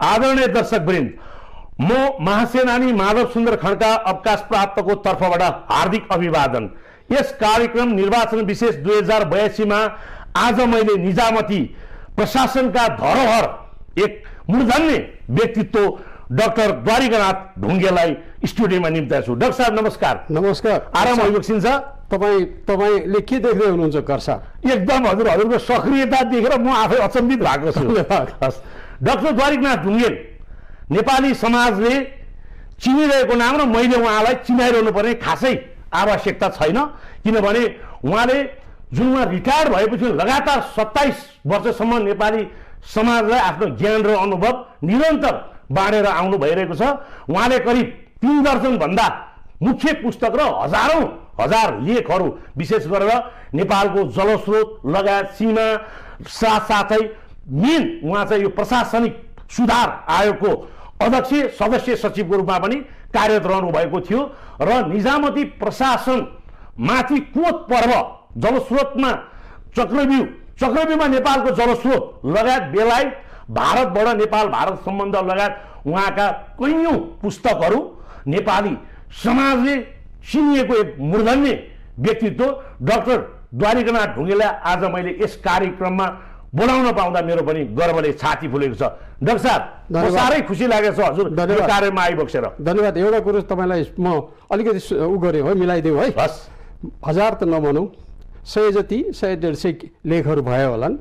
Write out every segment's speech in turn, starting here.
आदरणीय दर्शकवृन्द, म महासेनानी माधव सुन्दर खड्का अवकाश प्राप्तको तर्फबाट हार्दिक अभिवादन। यस कार्यक्रम निर्वाचन विशेष 2082 मा आज मैले निजामती प्रशासनका धरोहर एक मूर्धन्य व्यक्तित्व डाक्टर द्वारिकानाथ ढुङ्गेलाई स्टुडियोमा निम्ताएको छु। डाक्टर साहब नमस्कार। नमस्कार। आराम आइबक्सिन्छ? तपाईले के देख्दै हुनुहुन्छ कर साहब? एकदम हजुरको सक्रियता देखेर म आफै अचम्बित भएको छु। डाक्टर द्वारिकानाथ ढुङ्गेल नेपाली समाजले चिनिरहेको नाम र मैले उहाँलाई चिनाइरहनु पर्ने खासै आवश्यकता छैन, किनभने उहाँले जुन उहाँ रिटायर्ड भएपछि लगातार 27 वर्षसम्म नेपाली समाजलाई आफ्नो ज्ञान र अनुभव निरन्तर बाँडेर आउनु भइरहेको छ। उहाँले करिब 3 दर्जन भन्दा मुख्य पुस्तक र हजारौं हजार लेखहरू विशेष गरेर नेपालको जलस्रोत लगायत सीमा साथसाथै मेन उहाँ चाहिँ यो प्रशासनिक सुधार आयोगको अध्यक्ष सदस्य सचिवको रूपमा पनि कार्यरत रहनु भएको थियो र निजामती प्रशासन माथि कोत पर्व जलस्रोतमा चक्रव्यूहमा नेपालको जलस्रोत लगायत बेलायत भारतबाट नेपाल भारत सम्बन्ध लगायत उहाँका कैयौं पुस्तकहरू नेपाली समाजले चिनिएको एक मूर्धन्य व्यक्तित्व डाक्टर द्वारिकानाथ ढुङ्गेललाई आज मैले यस कार्यक्रममा बोलाउन पाउँदा मेरो पनि गर्वले छाती फुलेको छ। डाक्टर साहब साह्रै खुसी लागेको छ हजुर यो कार्यमा आइबक्सेर। धन्यवाद। एउटा कुरो तपाईलाई म अलिकति उ गरे हो, मिलाइदिउँ है। बस 1000 त नभनौँ, 100 जति 100-150 लेखहरू भयो होलान्।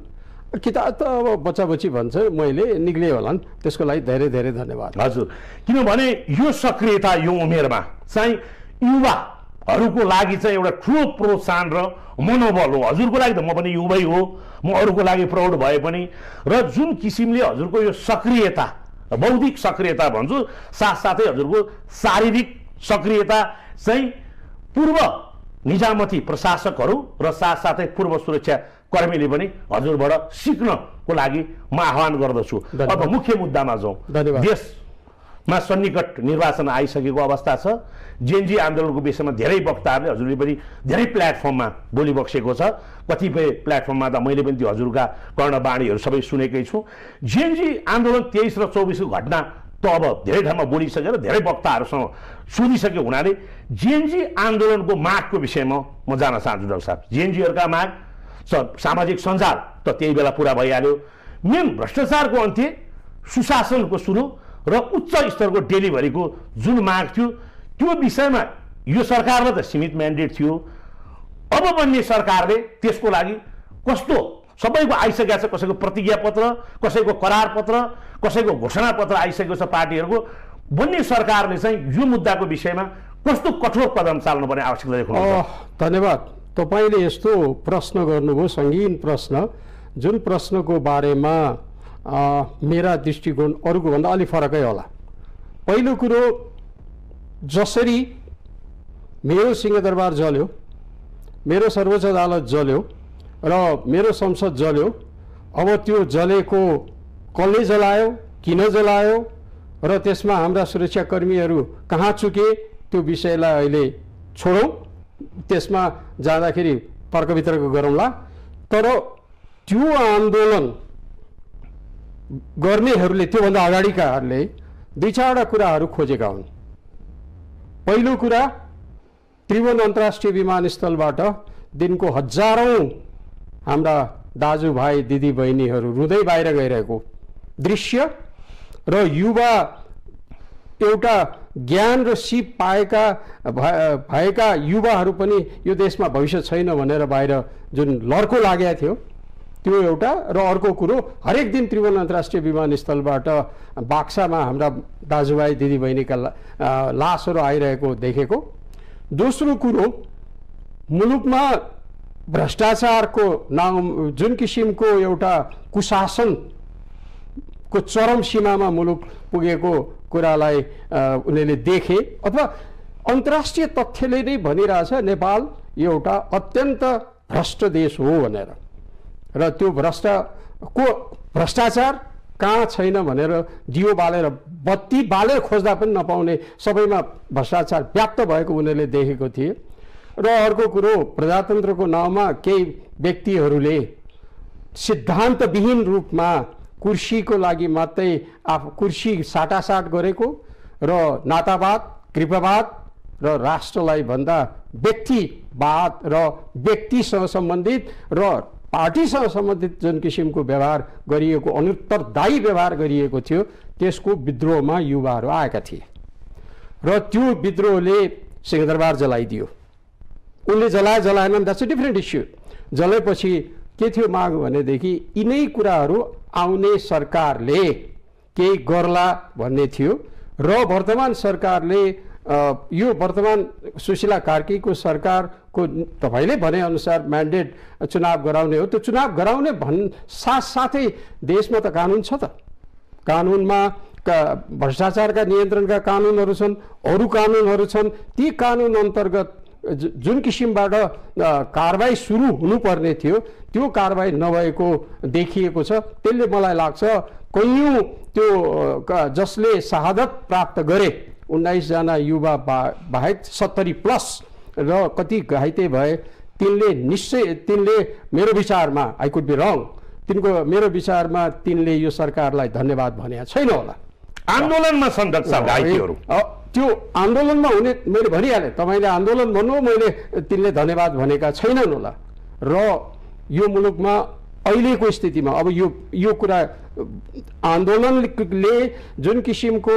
किताब त अब बच्चा-बच्ची भन्छ, मैले निक्लिए होलान्, त्यसको लागि धेरै धेरै धन्यवाद हजुर। किनभने यो सक्रियता यो उमेरमा चाहिँ युवाहरूको लागि चाहिँ एउटा ठुलो प्रोत्साहन र मनोबल हो। हजुरको लागि त म पनि युवै हो, म अरूको लागि प्राउड भए पनि, र जुन किसिमले हजुरको यो सक्रियता, बौद्धिक सक्रियता भन्छु, साथसाथै हजुरको शारीरिक सक्रियता चाहिँ पूर्व निजामती प्रशासकहरू र साथसाथै पूर्व सुरक्षा कर्मीले पनि हजुरबाट सिक्नको लागि म आह्वान गर्दछु। अब मुख्य मुद्दामा जाउँ। देशमा सन्निकट निर्वाचन आइसकेको अवस्था छ। जेएनजी आन्दोलनको विषयमा धेरै वक्ताहरूले हजुरले पनि धेरै प्लेटफर्ममा बोलिबक्सेको छ। कतिपय प्लेटफर्ममा त मैले पनि त्यो हजुरका कर्णवाणीहरू सबै सुनेकै छु। जेएनजी आन्दोलन 23 र 24 को घटना त अब धेरै ठाउँमा बोलिसकेर धेरै वक्ताहरूसँग सोधिसक्यो हुनाले जेएनजी आन्दोलनको मागको विषयमा म जान चाहन्छु। डाक्टर साहब, जेएनजीहरूका माग सामाजिक सञ्जाल त त्यही बेला पुरा भइहाल्यो। मेन भ्रष्टाचारको अन्त्य, सुशासनको सुरु र उच्च स्तरको डेलिभरीको जुन माग थियो, त्यो विषयमा यो सरकारले त सीमित म्यान्डेट थियो। अब बन्ने सरकारले त्यसको लागि कस्तो सबैको आइसकेको छ, कसैको प्रतिज्ञा पत्र, कसैको करार पत्र, कसैको घोषणा पत्र आइसकेको छ। पार्टीहरूको बन्ने सरकारले चाहिँ यो मुद्दाको विषयमा कस्तो कठोर कदम चाल्नुपर्ने आवश्यकता देख्नुहुन्छ? धन्यवाद। तपाईले यस्तो प्रश्न गर्नुभयो, सङ्गीन प्रश्न, जुन प्रश्नको बारेमा मेरा दृष्टिकोण अरूको भन्दा अलि फरकै होला। पहिलो कुरो, जसरी मेरो सिंहदरबार जल्यो, मेरो सर्वोच्च अदालत जल्यो र मेरो संसद जल्यो, अब त्यो जलेको कसले जलायो, किन जलायो र त्यसमा हाम्रा सुरक्षाकर्मीहरू कहाँ चुके, त्यो विषयलाई अहिले छोडौँ, त्यसमा जाँदाखेरि तर्क वितर्क गरौँला। तर त्यो आन्दोलन गर्नेहरूले, त्योभन्दा अगाडिकाहरूले 2-4 कुराहरू खोजेका हुन्। पहिलो कुरा, त्रिभुवन अन्तर्राष्ट्रिय विमानस्थलबाट दिनको हजारौं हाम्रा दाजुभाइ दिदीबहिनीहरू रुँदै बाहिर गइरहेको दृश्य र युवा एउटा ज्ञान र सिप भएका युवाहरू पनि यो देशमा भविष्य छैन भनेर बाहिर जुन लड्को लागेको थियो, त्यो एउटा। र अर्को कुरो, हरेक दिन त्रिभुवन अन्तर्राष्ट्रिय विमानस्थलबाट बाक्सामा हाम्रा दाजुभाइ दिदीबहिनीका लासहरू आइरहेको देखेको। दोस्रो कुरो, मुलुकमा भ्रष्टाचारको नाम जुन किसिमको एउटा कुशासनको चरम सीमामा मुलुक पुगेको कुरालाई उनीहरूले देखे, अथवा अन्तर्राष्ट्रिय तथ्यले नै भनिरहेछ नेपाल एउटा अत्यन्त भ्रष्ट देश हो भनेर। र त्यो भ्रष्टाचार कहाँ छैन भनेर दियो बालेर, बत्ती बालेर खोज्दा पनि नपाउने, सबैमा भ्रष्टाचार व्याप्त भएको उनीहरूले देखेको थिए। र अर्को कुरो, प्रजातन्त्रको नाउँमा केही व्यक्तिहरूले सिद्धान्तविहीन रूपमा कुर्सीको लागि मात्रै कुर्सी साटासाट गरेको र नातावाद, कृपावाद र राष्ट्रलाई भन्दा व्यक्तिवाद र व्यक्तिसँग सम्बन्धित र पार्टीसँग सम्बन्धित जुन किसिमको व्यवहार गरिएको, अनुत्तरदायी व्यवहार गरिएको थियो, त्यसको विद्रोहमा युवाहरू आएका थिए र त्यो विद्रोहले सिंहदरबार जलाइदियो। उनले जलाएनन्, द्याट्स अ डिफ्रेन्ट इस्यु। जलाएपछि के थियो माग भनेदेखि यिनै कुराहरू आउने सरकारले केही गर्ला भन्ने थियो र वर्तमान सरकारले यो वर्तमान सुशीला कार्कीको सरकारको तपाईँले भनेअनुसार म्यान्डेट चुनाव गराउने हो। त्यो चुनाव गराउने साथसाथै देशमा त कानुन छ त, कानुनमा भ्रष्टाचारका नियन्त्रणका कानुनहरू छन्, अरू कानुनहरू छन्। ती कानुन अन्तर्गत जुन किसिमबाट कारबाही सुरु हुनुपर्ने थियो त्यो कारबाही नभएको देखिएको छ। त्यसले मलाई लाग्छ कैयौँ त्यो जसले शहादत प्राप्त गरे 19 जना युवा बाहेक 70+ र कति घाइते भए, तिनले मेरो विचारमा, आई कुड बी रङ, तिनको मेरो विचारमा तिनले यो सरकारलाई धन्यवाद भनेका छैन होला। आन्दोलनमा छन् डाक्टर साहब घाइतेहरू, त्यो आन्दोलनमा हुने मैले भनिहालेँ, तपाईँले आन्दोलन भन्नु, मैले तिनले धन्यवाद भनेका छैनन् होला। र यो मुलुकमा अहिलेको स्थितिमा अब यो कुरा आन्दोलनले जुन किसिमको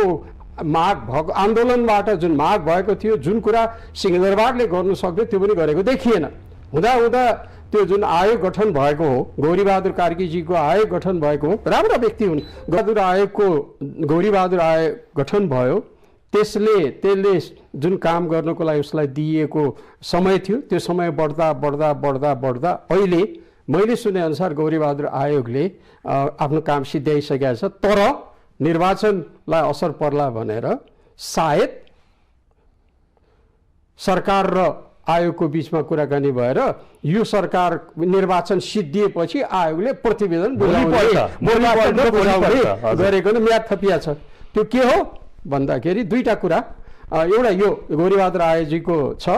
माग भएको, आन्दोलनबाट जुन माग भएको थियो, जुन कुरा सिंहदरबारले गर्नु सक्थ्यो त्यो पनि गरेको देखिएन। हुँदा त्यो जुन आयोग गठन भएको हो, गौरीबहादुर कार्कीजीको आयोग गठन भएको हो, राम्रा व्यक्ति हुन्, गौरीबहादुर आयोग गठन भयो, त्यसले जुन काम गर्नको लागि उसलाई दिइएको समय थियो, त्यो समय बढ्दा अहिले मैले सुनेअनुसार गौरीबहादुर आयोगले आफ्नो काम सिद्ध्याइसकेको छ। तर निर्वाचनलाई असर पर्ला भनेर सायद सरकार र आयोगको बिचमा कुराकानी भएर यो सरकार निर्वाचन सिद्धिएपछि आयोगले प्रतिवेदन गरेको म्याद थपिया छ। त्यो के हो भन्दाखेरि दुईटा कुरा, एउटा यो गौरीबहादुर आयोगजीको छ,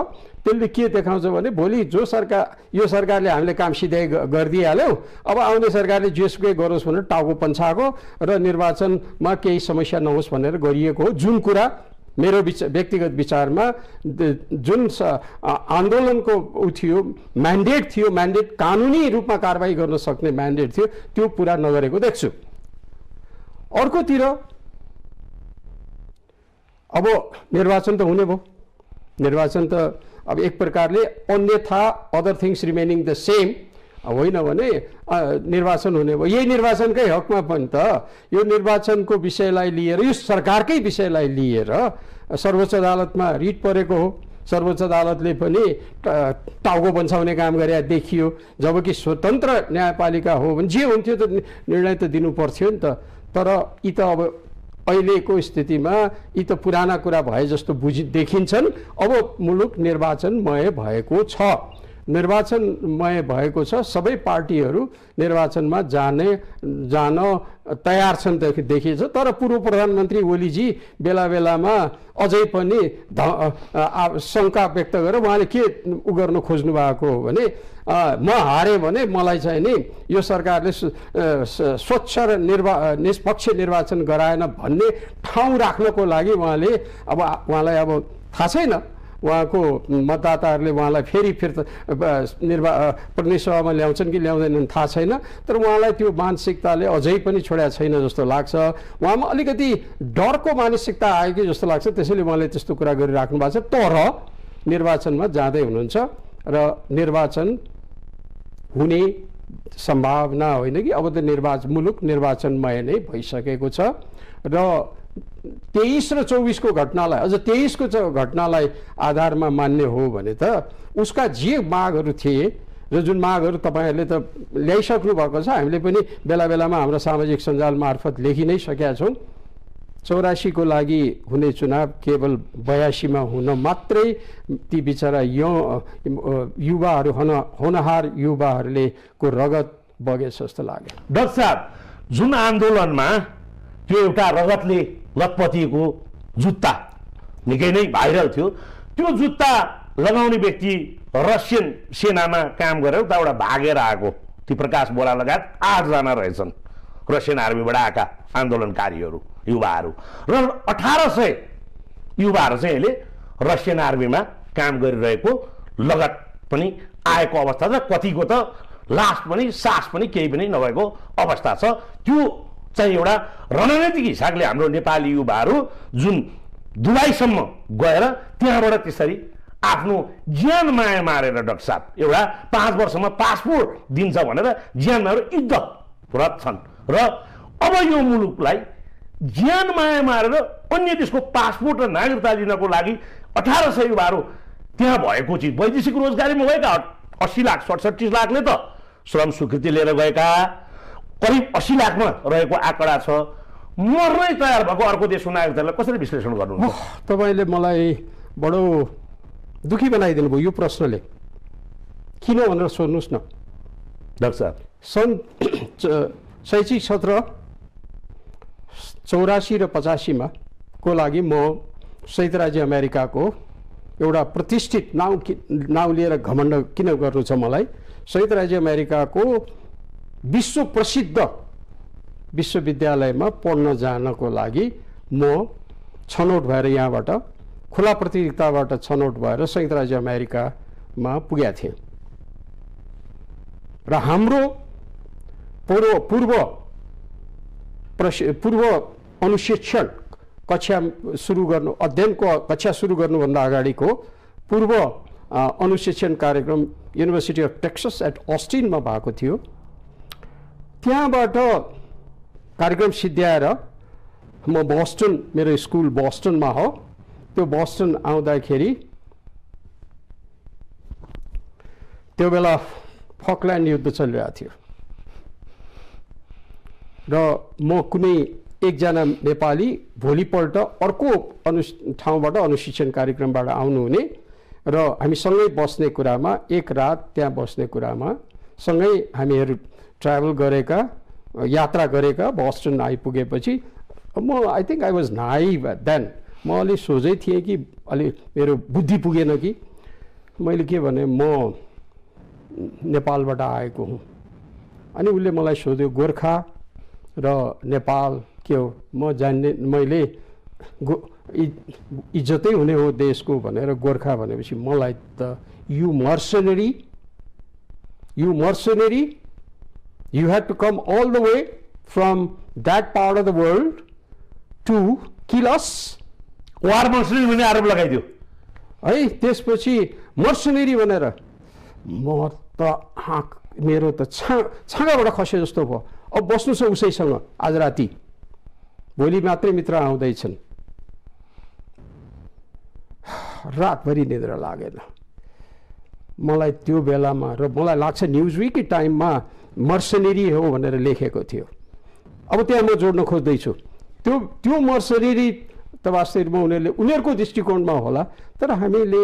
त्यसले के देखाउँछ भने भोलि यो सरकारले हामीले काम सिधै गरिदिइहाल्यो, अब आउने सरकारले जेसुकै गरोस् भनेर टाउको पन्छाएको र निर्वाचनमा केही समस्या नहोस् भनेर गरिएको हो। जुन कुरा मेरो व्यक्तिगत विचारमा जुन आन्दोलनको थियो, म्यान्डेट थियो, म्यान्डेट कानुनी रूपमा कारबाही गर्न सक्ने म्यान्डेट थियो, त्यो पुरा नगरेको देख्छु। अर्कोतिर अब निर्वाचन त हुने भयो, निर्वाचन त अब एक प्रकारले अन्यथा other things remaining the same होइन भने निर्वाचन हुने भयो। यही निर्वाचनकै हकमा पनि त यो निर्वाचनको विषयलाई लिएर, यो सरकारकै विषयलाई लिएर सर्वोच्च अदालतमा रिट परेको हो। सर्वोच्च अदालतले पनि टाउको बन्साउने काम गरे देखियो, जबकि स्वतन्त्र न्यायपालिका हो भने जे हुन्थ्यो त निर्णय त दिनु पर्थ्यो नि त। तर यी त अब अहिलेको स्थितिमा यी त पुराना कुरा भए जस्तो देखिन्छन्। अब मुलुक निर्वाचनमय भएको छ, निर्वाचनमय भएको छ। सबै पार्टीहरू निर्वाचनमा जान तयार छन् देखिन्छ। तर पूर्व प्रधानमन्त्री ओलीजी बेला बेलामा अझै पनि शङ्का व्यक्त गरेर उहाँले के गर्न खोज्नु भएको हो भने म हारेँ भने मलाई चाहिँ नि यो सरकारले स्वच्छ र निष्पक्ष निर्वाचन गराएन भन्ने ठाउँ राख्नको लागि उहाँलाई अब थाहा छैन, उहाँको मतदाताहरूले उहाँलाई फेरि प्रतिनिधि सभामा ल्याउँछन् कि ल्याउँदैनन् थाहा छैन। तर उहाँलाई त्यो मानसिकताले अझै पनि छोडेको छैन जस्तो लाग्छ। उहाँमा अलिकति डरको मानसिकता आयो कि जस्तो लाग्छ, त्यसैले उहाँले त्यस्तो कुरा गरिराख्नु भएको छ। तर निर्वाचनमा जाँदै हुनुहुन्छ र निर्वाचन हुने सम्भावना होइन कि अब त मुलुक निर्वाचनमय नै भइसकेको छ। र 23 र 24 को घटनालाई, अझ 23 को घटनालाई आधारमा मान्ने हो भने त उसका जे मागहरू थिए र जुन मागहरू तपाईँहरूले त ल्याइसक्नु भएको छ, हामीले पनि बेला बेलामा हाम्रो सामाजिक सञ्जाल मार्फत लेखि नै सकेका छौँ। 84 को लागि हुने चुनाव केवल 82 मा हुन मात्रै ती बिचरा युवाहरू, होनहार युवाहरूले को रगत बगेछ जस्तो लाग्यो। डाक्टर साहब, जुन आन्दोलनमा त्यो एउटा रगतले लतपतिएको जुत्ता निकै नै भाइरल थियो, त्यो जुत्ता लगाउने व्यक्ति रसियन सेनामा काम गरेर उताबाट भागेर आएको ती प्रकाश बोरा लगायत 8 जना रहेछन्। रसियन आर्मीबाट आएका आन्दोलनकारीहरू युवाहरू र 1800 युवाहरू चाहिँ अहिले रसियन आर्मीमा काम गरिरहेको लगत पनि आएको अवस्था छ। कतिको त लास पनि सास पनि केही पनि नभएको अवस्था छ। त्यो चाहिँ एउटा रणनीतिक हिसाबले हाम्रो नेपाली युवाहरू जुन दुबईसम्म गएर त्यहाँबाट त्यसरी आफ्नो ज्यान माया मारेर डाक्टर साहब एउटा 5 वर्षमा पासपोर्ट दिन्छ भनेर ज्यान मारेर युद्धरत छन् र अब यो मुलुकलाई ज्यान माया मारेर अन्य देशको पासपोर्ट र नागरिकता लिनको लागि 1800 युवाहरू त्यहाँ भएको चिज वैदेशिक रोजगारीमा गएका 80 लाख 67 लाखले त श्रम स्वीकृति लिएर गएका करिब 80 लाखमा रहेको आँकडा छ। मर्नै तयार भएको अर्को देशको नागरिकतालाई कसरी विश्लेषण गर्नुहुन्छ? तपाईँले मलाई बडो दुखी बनाइदिनु भयो यो प्रश्नले। किन भनेर सोध्नुहोस् न डाक्टर साहब। सन् शैक्षिक सत्र 84 र 85 को लागि म संयुक्त राज्य अमेरिकाको एउटा प्रतिष्ठित नाउँ लिएर घमण्ड किन गर्नु छ मलाई, संयुक्त राज्य अमेरिकाको विश्व प्रसिद्ध विश्वविद्यालयमा पढ्न जानको लागि म छनौट भएर यहाँबाट खुला प्रतियोगिताबाट छनौट भएर संयुक्त राज्य अमेरिकामा पुगेका थिएँ र हाम्रो पूर्व अनुशिक्षण कक्षा सुरु गर्नु अध्ययनको कक्षा सुरु गर्नुभन्दा अगाडिको पूर्व अनुशिक्षण कार्यक्रम युनिभर्सिटी अफ टेक्सस एट अस्टिनमा भएको थियो। त्यहाँबाट कार्यक्रम सिद्ध्याएर म बोस्टन, मेरो स्कुल बोस्टनमा हो, त्यो बोस्टन आउँदाखेरि त्यो बेला फकल्यान्ड युद्ध चलिरहेको थियो र म कुनै एकजना नेपाली भोलिपल्ट अर्को ठाउँबाट अनुशिक्षण कार्यक्रमबाट आउनुहुने र हामी सँगै बस्ने कुरामा एक रात त्यहाँ बस्ने कुरामा सँगै हामीहरू ट्राभल गरेका यात्रा गरेका बोस्टन आइपुगेपछि म I think I was naive then, म अलि सोझै थिएँ कि अलि मेरो बुद्धि पुगेन कि मैले के भने म नेपालबाट आएको हुँ। अनि उसले मलाई सोध्यो गोर्खा र नेपाल के हो, म जान्ने मैले इज्जतै हुने हो देशको भनेर गोर्खा भनेपछि मलाई त you mercenary you had to come all the way from that part of the world to kill us. War mercenary भन्ने आरोप लगाइदियो है। त्यसपछि मर्सनरी भनेर म त मेरो त छाँगाबाट खसे जस्तो भयो। अब बस्नु छ उसैसँग आज राति, भोलि मात्रै मित्र आउँदैछन्। रातभरि निद्रा लागेन मलाई त्यो बेलामा र मलाई लाग्छ न्युजविकै टाइममा मर्सनरी हो भनेर लेखेको थियो। अब त्यहाँ म जोड्न खोज्दैछु त्यो मर्सनरी त वास्तवमा उनीहरूको दृष्टिकोणमा होला, तर हामीले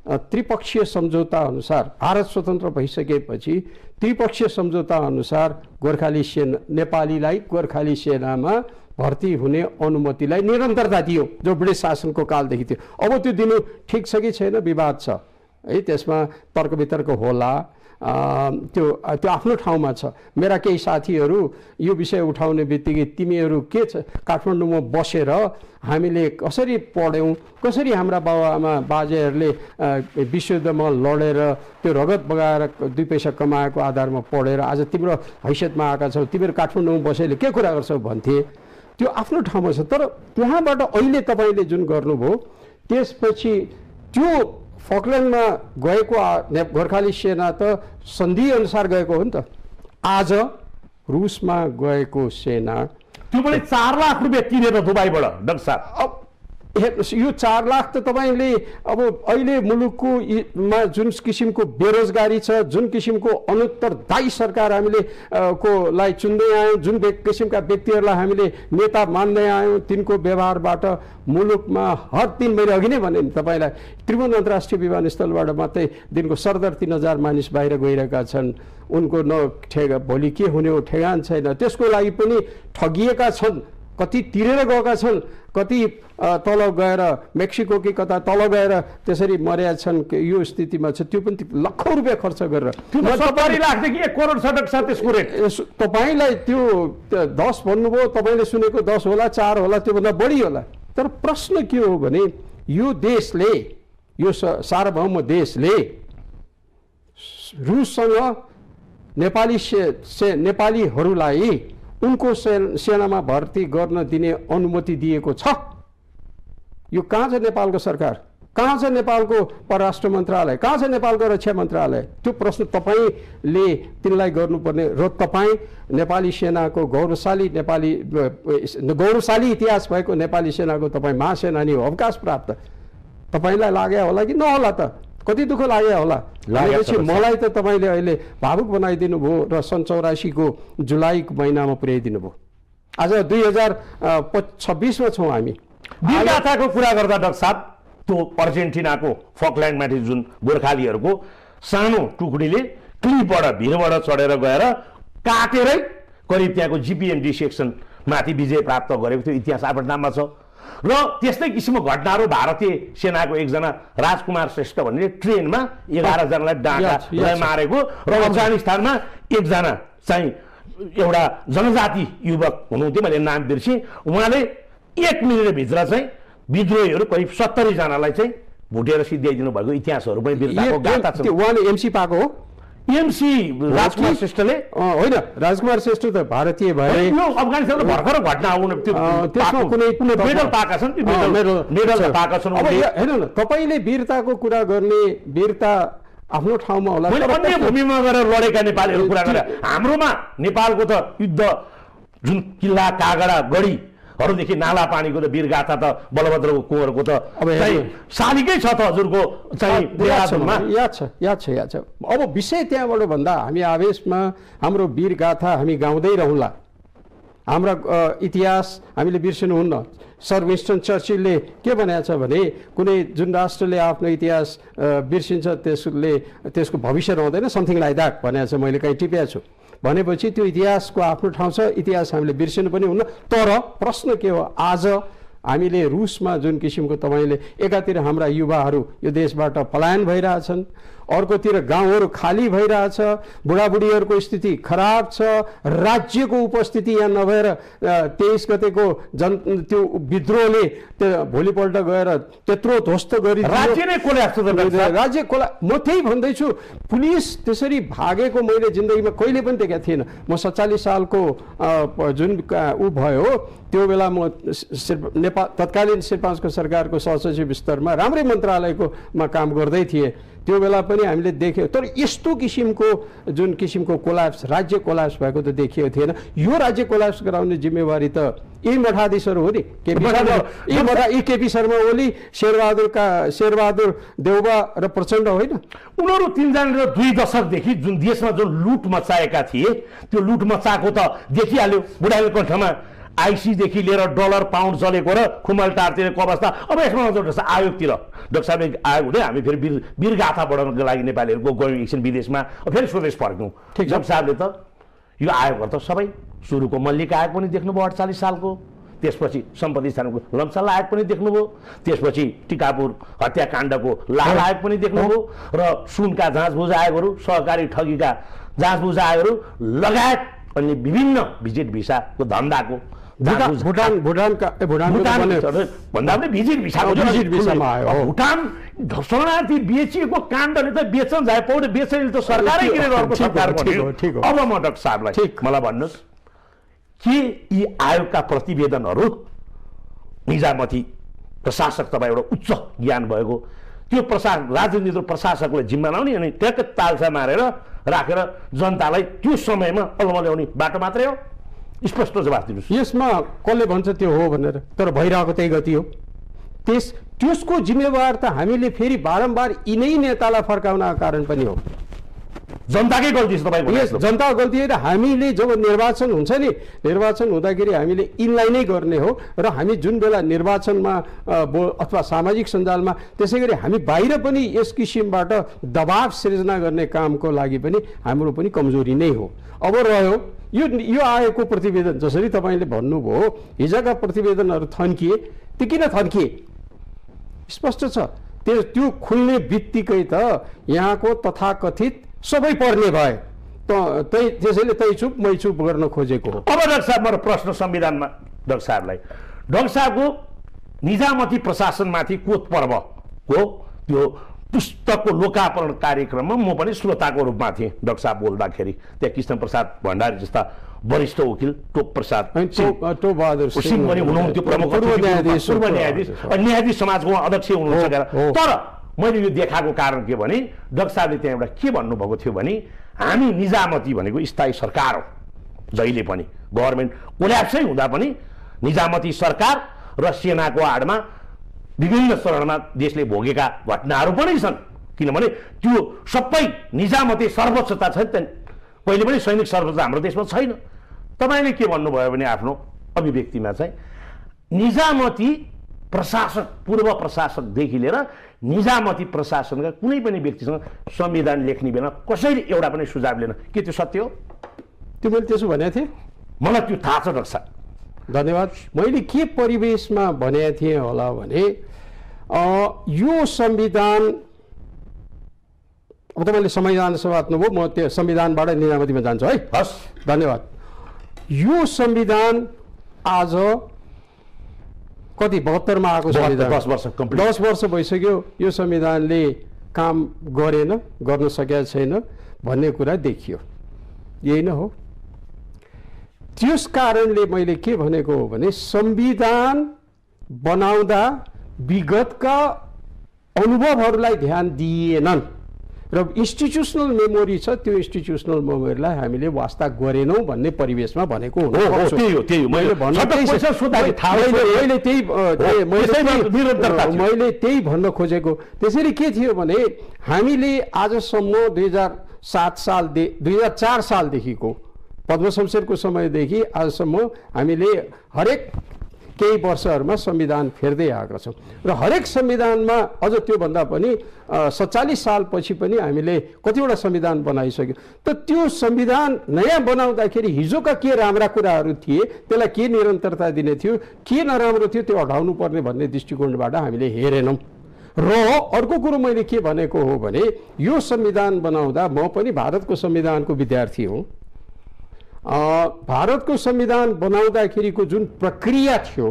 त्रिपक्षीय सम्झौता अनुसार भारत स्वतन्त्र भइसकेपछि त्रिपक्षीय सम्झौता अनुसार गोर्खाली सेना नेपालीलाई गोर्खाली सेनामा भर्ती हुने अनुमतिलाई निरन्तरता दियो जो ब्रिटिस शासनको कालदेखि थियो। अब त्यो दिनु ठिक छ कि छैन विवाद छ है, त्यसमा तर्क वितर्क होला, त्यो आफ्नो ठाउँमा छ। मेरा केही साथीहरू यो विषय उठाउने बित्तिकै तिमीहरू के छ काठमाडौँमा बसेर हामीले कसरी पढ्यौँ, कसरी हाम्रा बाबुआमा बाजेहरूले विश्वयुद्धमा लडेर त्यो रगत बगाएर 2 पैसा कमाएको आधारमा पढेर आज तिम्रो हैसियतमा आएका छौ, तिमीहरू काठमाडौँमा बसेर के कुरा गर्छौ भन्थे। त्यो आफ्नो ठाउँमा छ। तर त्यहाँबाट अहिले तपाईँले जुन गर्नुभयो त्यसपछि त्यो फकल्यान्डमा गएको गोर्खाली सेना त सन्धि अनुसार गएको हो नि त। आज रुसमा गएको सेना त्यो पनि 4 लाख रुपियाँ तिरेर दुबईबाट डाक्टर साहब। अब हेर्नुहोस् यो 4 लाख त तपाईँले अब अहिले मुलुकको जुन किसिमको बेरोजगारी छ, जुन किसिमको अनुत्तरदायी सरकार हामीले लाई चुन्दै आयौँ, जुन किसिमका व्यक्तिहरूलाई हामीले नेता मान्दै आयौँ, तिनको व्यवहारबाट मुलुकमा हर 3 महिना अघि नै भने तपाईँलाई त्रिभुवन अन्तर्राष्ट्रिय विमानस्थलबाट मात्रै दिनको 3,500 मानिस बाहिर गइरहेका छन्। उनको भोलि के हुने हो ठेगान छैन। त्यसको लागि पनि ठगिएका छन् कति तिरेर गएका छन्, कति तल गएर मेक्सिको कि कता तल गएर त्यसरी मरेका छन्, यो स्थितिमा छ। त्यो पनि लाखौँ रुपियाँ खर्च गरेर 70 लाखदेखि 1 करोड सडक छ त्यसको रेट। तपाईँलाई त्यो 10 भन्नुभयो, तपाईँले सुनेको 10 होला, 4 होला, त्योभन्दा बढी होला। तर प्रश्न के हो भने यो देशले, यो सार्वभौम देशले रुससँग नेपालीहरूलाई उनको सेनामा भर्ती गर्न दिने अनुमति दिएको छ। यो कहाँ छ नेपालको सरकार, कहाँ छ नेपालको परराष्ट्र मन्त्रालय, कहाँ छ नेपालको रक्षा मन्त्रालय? त्यो प्रश्न तपाईँले तिनलाई गर्नुपर्ने र तपाईँ नेपाली सेनाको गौरवशाली इतिहास भएको नेपाली सेनाको तपाईँ महासेनानी हो, अवकाश प्राप्त। तपाईँलाई लाग्यो होला कि नहोला त? कति दुःख लाग्यो होला? लागेपछि मलाई त तपाईँले अहिले भावुक बनाइदिनु भयो र सन् 84 को जुलाई महिनामा पुर्याइदिनु भयो। आज 2026 मा छौँ हामी। वीरगाथाको कुरा गर्दा डाक्टर साहब, त्यो अर्जेन्टिनाको फकल्यान्डमाथि जुन गोर्खालीहरूको सानो टुकडीले क्लिपबाट भिरबाट चढेर गएर काटेरै करिब त्यहाँको जीपीएमडी सेक्सन माथि विजय प्राप्त गरेको त्यो इतिहास आफ्नो नाममा छ। र त्यस्तै किसिमको घटनाहरू भारतीय सेनाको एकजना राजकुमार श्रेष्ठ भन्ने ट्रेनमा 11 जनालाई डाँडालाई मारेको र अफगानिस्तानमा एकजना चाहिँ एउटा जनजाति युवक हुनुहुन्थ्यो, मैले नाम बिर्सेँ, उहाँले 1 मिनेटभित्र चाहिँ विद्रोहीहरू करिब 70 जनालाई चाहिँ भुटेर सिद्ध्याइदिनु भएको इतिहासहरू पनि वीरताको गाथा छ। उहाँले एमसी पाएको हो? एमसी राजकुमार श्रेष्ठले होइन, राजकुमार श्रेष्ठ त भारतीय भए यो अफगानिस्तानको भर्खर घटना आउनु त्यसमा कुनै मेडल पाएका छन्, मेडल पाएका छन्। हेर्नु न, तपाईँले वीरताको कुरा गर्ने, वीरता आफ्नो ठाउँमा होला, अन्य भूमिमा गएर लडेका नेपालीहरू कुरा गरे। हाम्रोमा नेपालको त युद्ध जुन किल्ला कागडा गढीहरूदेखि नाला पानीको त वीरगाथा त बलभद्रको कुँवरको त सालिकै छ त हजुरको चाहिँ याद छ। अब विषय त्यहाँबाट भन्दा हामी आवेशमा हाम्रो वीरगाथा हामी गाउँदै रहँला, हाम्रा इतिहास हामीले बिर्सिनुहुन्न। सर विन्स्टन चर्चिलले के भनेको छ भने कुनै जुन राष्ट्रले आफ्नो इतिहास बिर्सिन्छ त्यसको भविष्य रहँदैन, समथिङ लाइक द्याट भनेको छ, मैले कहीँ टिपेको छु। भनेपछि त्यो इतिहासको आफ्नो ठाउँ छ, इतिहास हामीले बिर्सिनु पनि हुन्न। तर प्रश्न के हो, आज हामीले रुसमा जुन किसिमको तपाईँले एकातिर हाम्रा युवाहरू यो देशबाट पलायन भइरहेछन्, अर्कोतिर गाउँहरू खाली भइरहेछ, बुढाबुढीहरूको स्थिति खराब छ, राज्यको उपस्थिति यहाँ नभएर 23 गतेको त्यो विद्रोहले भोलिपल्ट गएर त्यत्रो ध्वस्त गरी राज्य कोला। म त्यही भन्दैछु, पुलिस त्यसरी भागेको मैले जिन्दगीमा कहिले पनि देखेको थिइनँ। म 47 सालको जुन ऊ भयो त्यो बेला म नेपाल तत्कालीन श्रीपाँचको सरकारको सहसचिव स्तरमा राम्रै मन्त्रालयकोमा काम गर्दै थिएँ। त्यो बेला पनि हामीले देख्यौँ, तर यस्तो किसिमको जुन किसिमको कोल्याप्स, राज्य कोल्याप्स भएको त देखिएको थिएन। यो राज्य कोल्याप्स गराउने जिम्मेवारी त यी मठाधीशहरू हो नि, केपी शर्मा ओली, शेरबहादुर देउबा र प्रचण्ड होइन? उनीहरू 3 जनाले 2 दशकदेखि जुन देशमा जुन लुट मचाएका थिए, त्यो लुट मचाएको त देखिहाल्यो। बुढाले कण्ठमा आइसीदेखि लिएर डलर पाउन्ड चलेको र खुमलटारतिरको अवस्था। अब यसमा आयोगतिर डाक्टर साहबले आयोग हुँदै हामी फेरि वीरगाथा बढाउनको लागि नेपालीहरूको गयौँ एकछिन विदेशमा, फेरि स्वदेश फर्क्यौँ। डाक्टर साहबले त यो आयोगहरू त सबै सुरुको मल्लिक आयोग पनि देख्नुभयो 48 सालको, त्यसपछि सम्पत्ति स्थानको लम्साल आयोग पनि देख्नुभयो, त्यसपछि टिकापुर हत्याकाण्डको लाल आयोग पनि देख्नुभयो, र सुनका जाँचबुझ आयोगहरू, सहकारी ठगीका जाँचबुझ आयोगहरू लगायत अन्य विभिन्न भिजिट भिसाको धन्दाको भुटान शरणार्थी बेचिएको काण्डले त बेचन जाए पाउने बेचेले त सरकारै किनेर अर्को सरकार बन्यो। अब म डाक्टर साहबलाई मलाई भन्नुहोस् के यी आयोगका प्रतिवेदनहरू निजामती प्रशासक तपाईँ एउटा उच्च ज्ञान भएको त्यो राजनीति र प्रशासकलाई जिम्मा लाउने अनि ट्याक्क तालसा मारेर राखेर जनतालाई त्यो समयमा अलमा ल्याउने बाटो मात्रै हो? स्पष्ट जवाफ दिनुहोस्। यसमा कसले भन्छ त्यो हो भनेर, तर भइरहेको त्यही गति हो। त्यसको जिम्मेवार त हामीले फेरि बारम्बार यिनै नेतालाई फर्काउनका कारण पनि हो। जनताकै गल्ती छ तपाईँको। यस जनताको गल्ती होइन। हामीले जब निर्वाचन हुन्छ नि, निर्वाचन हुँदाखेरि हामीले इनलाई नै गर्ने हो र हामी जुन बेला निर्वाचनमा अथवा सामाजिक सञ्जालमा त्यसै गरी हामी बाहिर पनि यस किसिमबाट दबाव सिर्जना गर्ने कामको लागि पनि हाम्रो पनि कमजोरी नै हो। अब रह्यो यो आएको प्रतिवेदन, जसरी तपाईँले भन्नुभयो हिजोका प्रतिवेदनहरू थन्किए, त्यो किन थन्किए स्पष्ट छ। त्यो खुल्ने बित्तिकै त यहाँको तथाकथित सबै पर्ने भए त्यसैले तै चुप मै चुप गर्न खोजेको हो। अब डाक्टर साहब मेरो प्रश्न संविधानमा डाक्टर साहबलाई, डाक्टर साहबको निजामती प्रशासनमाथि कोत पर्वको त्यो पुस्तकको लोकार्पण कार्यक्रममा म पनि श्रोताको रूपमा थिएँ। डाक्टर साहब बोल्दाखेरि त्यहाँ कृष्ण प्रसाद भण्डारी जस्ता वरिष्ठ वकिल, टोप प्रसाद सिंह पनि हुनुहुन्थ्यो, प्रमुख पूर्व न्यायाधीश, न्यायाधीश समाजको अध्यक्ष हुनुहुन्छ। तर मैले यो देखाएको कारण के भने डाक्टर साहबले त्यहाँ एउटा के भन्नुभएको थियो भने हामी निजामती भनेको स्थायी सरकार हो। जहिले पनि गभर्मेन्ट कोल्याप्सै हुँदा पनि निजामती सरकार र सेनाको आडमा विभिन्न चरणमा देशले भोगेका घटनाहरू पनि छन्। किनभने त्यो सबै निजामती सर्वोच्चता छ नि, कहिले पनि सैनिक सर्वोच्चता हाम्रो देशमा छैन। तपाईँले के भन्नुभयो भने आफ्नो अभिव्यक्तिमा चाहिँ निजामती प्रशासक, पूर्व प्रशासकदेखि लिएर निजामती प्रशासनका कुनै पनि व्यक्तिसँग संविधान लेख्ने बेला कसैले एउटा पनि सुझाव लिएन। के त्यो सत्य हो? त्यो मैले त्यसो भनेको थिएँ? मलाई त्यो थाहा छ डाक्टर साहब। धन्यवाद। मैले के परिवेशमा भनेको थिएँ होला भने यो संविधान, अब तपाईँले संविधान समात्नुभयो, म त्यो संविधानबाट निजामतीमा जान्छु है। हस्, धन्यवाद। यो संविधान आज कति 72 मा आएको संविधान, 10 वर्ष भइसक्यो। यो संविधानले काम गर्न सकेका छैन भन्ने कुरा देखियो। यही नै हो। त्यस कारणले मैले के भनेको हो भने संविधान बनाउँदा विगतका अनुभवहरूलाई ध्यान दिएनन् र इन्स्टिट्युसनल मेमोरी छ, त्यो इन्स्टिट्युसनल मेमोरीलाई हामीले वास्ता गरेनौँ भन्ने परिवेशमा भनेको हो। मैले त्यही भन्न खोजेको। त्यसैले के थियो भने हामीले आजसम्म 2004 सालदेखिको पद्म शमशेरको समयदेखि आजसम्म हामीले हरेक केही वर्षहरूमा संविधान फेर्दै आएका छौँ र हरेक संविधानमा अझ त्योभन्दा पनि 47 सालपछि पनि हामीले कतिवटा संविधान बनाइसक्यौँ। त त्यो संविधान नयाँ बनाउँदाखेरि हिजोका के राम्रा कुराहरू थिए त्यसलाई के निरन्तरता दिने थियो, के नराम्रो थियो त्यो हटाउनु पर्ने भन्ने दृष्टिकोणबाट हामीले हेरेनौँ। र अर्को कुरो मैले के भनेको हो भने यो संविधान बनाउँदा म पनि भारतको संविधानको विद्यार्थी हुँ। भारतको संविधान बनाउँदाखेरिको जुन प्रक्रिया थियो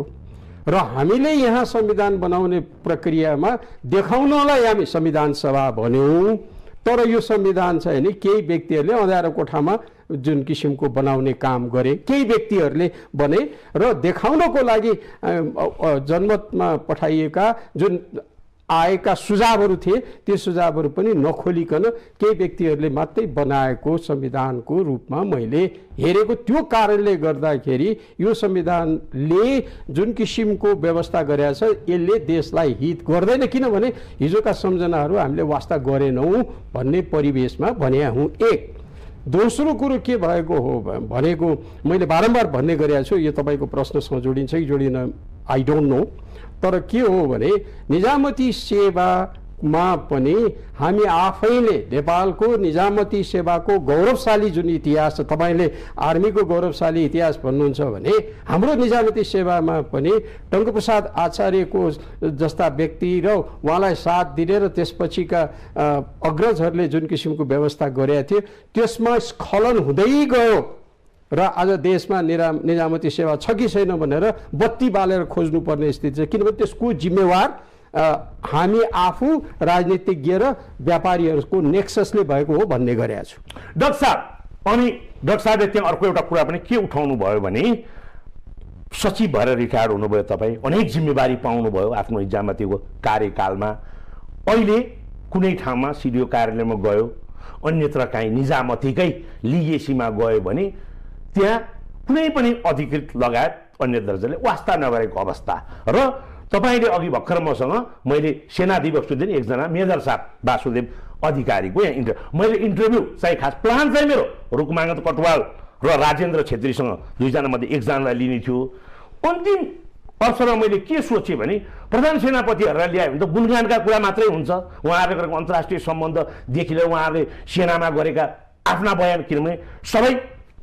र हामीले यहाँ संविधान बनाउने प्रक्रियामा देखाउनलाई हामी संविधान सभा भन्यौँ, तर यो संविधान चाहिँ नि केही व्यक्तिहरूले अँध्यारो कोठामा जुन किसिमको बनाउने काम गरे, केही व्यक्तिहरूले बने र देखाउनको लागि जनमतमा पठाइएका जुन आएका सुझावहरू थिए त्यो सुझावहरू पनि नखोलिकन केही व्यक्तिहरूले मात्रै बनाएको संविधानको रूपमा मैले हेरेको। त्यो कारणले गर्दाखेरि यो संविधानले जुन किसिमको व्यवस्था गरेको छ यसले देशलाई हित गर्दैन, किनभने हिजोका सम्झनाहरू हामीले वास्ता गरेनौँ भन्ने परिवेशमा भने हुँ। एक दोस्रो कुरो के भएको हो भनेको मैले बारम्बार भन्ने गरेको छु, यो तपाईँको प्रश्नसँग जोडिन्छ कि जोडिन आई डोन्ट नो, तर के हो भने निजामती सेवामा पनि हामी आफैले नेपालको निजामती सेवाको गौरवशाली जुन इतिहास छ, तपाईँले आर्मीको गौरवशाली इतिहास भन्नुहुन्छ भने हाम्रो निजामती सेवामा पनि टङ्कप्रसाद आचार्यको जस्ता व्यक्ति र उहाँलाई साथ दिने र त्यसपछिका अग्रजहरूले जुन किसिमको व्यवस्था गरेका थिए त्यसमा स्खलन हुँदै गयो र आज देशमा निजामती सेवा छ कि छैन भनेर बत्ती बालेर खोज्नुपर्ने स्थिति छ, किनभने त्यसको जिम्मेवार हामी आफू राजनीतिज्ञ र व्यापारीहरूको नेक्ससले भएको हो भन्ने गरेका छु। डाक्टर साहब, अनि डाक्टर साहबले त्यहाँ अर्को एउटा कुरा पनि के उठाउनु भयो भने सचिव भएर रिटायर्ड हुनुभयो तपाईँ, अनेक जिम्मेवारी पाउनुभयो आफ्नो निजामतीको कार्यकालमा। अहिले कुनै ठाउँमा सिडिओ कार्यालयमा गयो, अन्यत्र काहीँ निजामतीकै लिगेसीमा गयो भने त्यहाँ कुनै पनि अधिकृत लगायत अन्य दर्जाले वास्ता नगरेको अवस्था र तपाईँले अघि भर्खर मसँग मैले सेना दिवसको दिन एकजना मेजर साहब वासुदेव अधिकारीको यहाँ मैले इन्टरभ्यू चाहिँ खास प्लान चाहिँ मेरो रुकुमाङ्गत कटवाल र राजेन्द्र छेत्रीसँग दुईजना मध्ये एकजनालाई लिने थियो। अन्तिम अवसरमा मैले के सोचेँ भने प्रधान सेनापतिहरूलाई ल्यायो भने त गुणगानका कुरा मात्रै हुन्छ, उहाँहरूले गरेको अन्तर्राष्ट्रिय सम्बन्धदेखि लिएर उहाँहरूले सेनामा गरेका आफ्ना बयान, किनभने सबै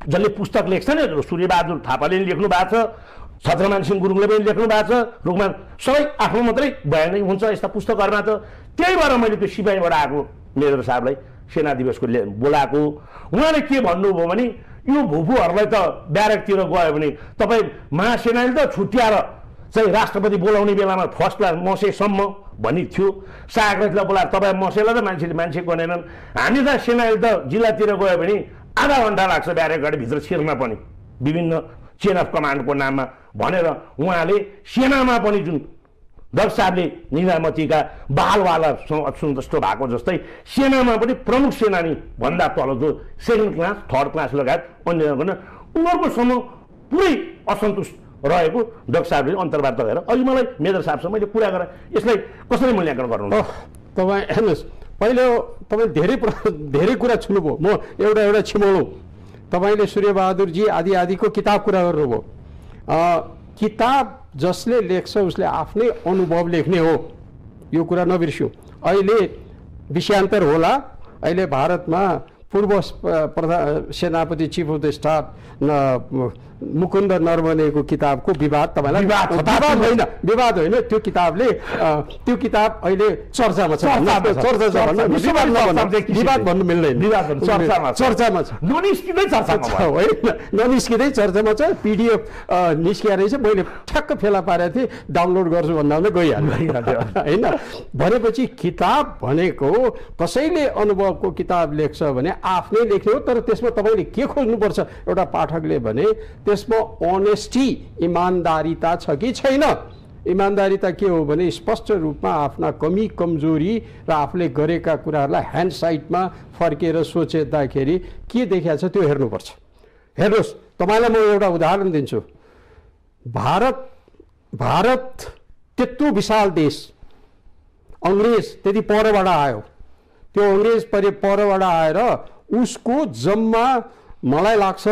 जसले पुस्तक लेख्छ नि, सूर्यबहादुर थापाले पनि लेख्नु भएको छ, छत्रमान सिंह गुरुङले पनि लेख्नु भएको छ, रुकुमान सबै आफ्नो मात्रै बयानै हुन्छ यस्ता पुस्तकहरूमा। त त्यही भएर मैले त्यो सिपाहीबाट आएको मेजर साहबलाई सेना दिवसको बोलाएको। उहाँले के भन्नुभयो भने यो भुपुहरूलाई त ब्यारेकतिर गयो भने तपाईँ महासेनाले त छुट्याएर चाहिँ राष्ट्रपति बोलाउने बेलामा फर्स्ट क्लास मसेसम्म भन्ने थियो, सागरलाई बोलाएर तपाईँ मसेलाई त मान्छे गनेनन्, हामी त सेनाले त जिल्लातिर गयो भने आधा घन्टा लाग्छ ब्यारेकभित्र छिर्न पनि विभिन्न चेन अफ कमान्डको नाममा भनेर उहाँले सेनामा पनि जुन दक्ष साहबले निजामतीका बालवालासँग असन्तुष्ट भएको जस्तै सेनामा पनि प्रमुख सेनानी भन्दा तल जो सेकेन्ड क्लास थर्ड क्लास लगायत अन्य उनीहरूको समूह पुरै असन्तुष्ट रहेको दक्ष साहबले अन्तर्वार्ता गरेर अघि मलाई मेजर साहबसँग मैले कुरा गरेँ यसलाई कसरी मूल्याङ्कन गर्नु। तपाईँ हेर्नुहोस्, पहिलो तपाईँ धेरै कुरा छुनुभयो, म एउटा छिमोलौँ। तपाईँले सूर्यबहादुरजी आदिको किताब कुरा गर्नुभयो। किताब जसले लेख्छ उसले आफ्नै अनुभव लेख्ने हो, यो कुरा नबिर्स्यौँ। अहिले विषयान्तर होला, अहिले भारतमा पूर्व सेनापति chief of the staff Mukund नरवनेको किताबको विवाद तपाईँलाई विवाद होइन, त्यो किताब अहिले चर्चामा छ। विवाद भन्नु मिल्दैन, चर्चामा छ, ननिस्किँदै चर्चामा छ। पिडिएफ निस्किया रहेछ, मैले ठ्याक्क फेला पारेको थिएँ, डाउनलोड गर्छु भन्दा गइहाल्यो होइन। भनेपछि किताब भनेको कसैले अनुभवको किताब लेख्छ भने आफ्नै लेख्ने हो, तर त्यसमा तपाईँले के खोज्नुपर्छ एउटा पाठकले भने त्यसमा अनेस्टी इमान्दारिता छ कि छैन। इमान्दारिता के हो भने स्पष्ट रूपमा आफ्ना कमी कमजोरी र आफूले गरेका कुराहरूलाई ह्यान्डसाइटमा फर्केर सोचेदाखेरि के देखिया छ त्यो हेर्नुपर्छ। हेर्नुहोस्, तपाईँलाई म एउटा उदाहरण दिन्छु। भारत त्यत्रो विशाल देश, अङ्ग्रेज त्यति परबाट आयो, त्यो अङ्ग्रेज परबाट आएर उसको जम्मा मलाई लाग्छ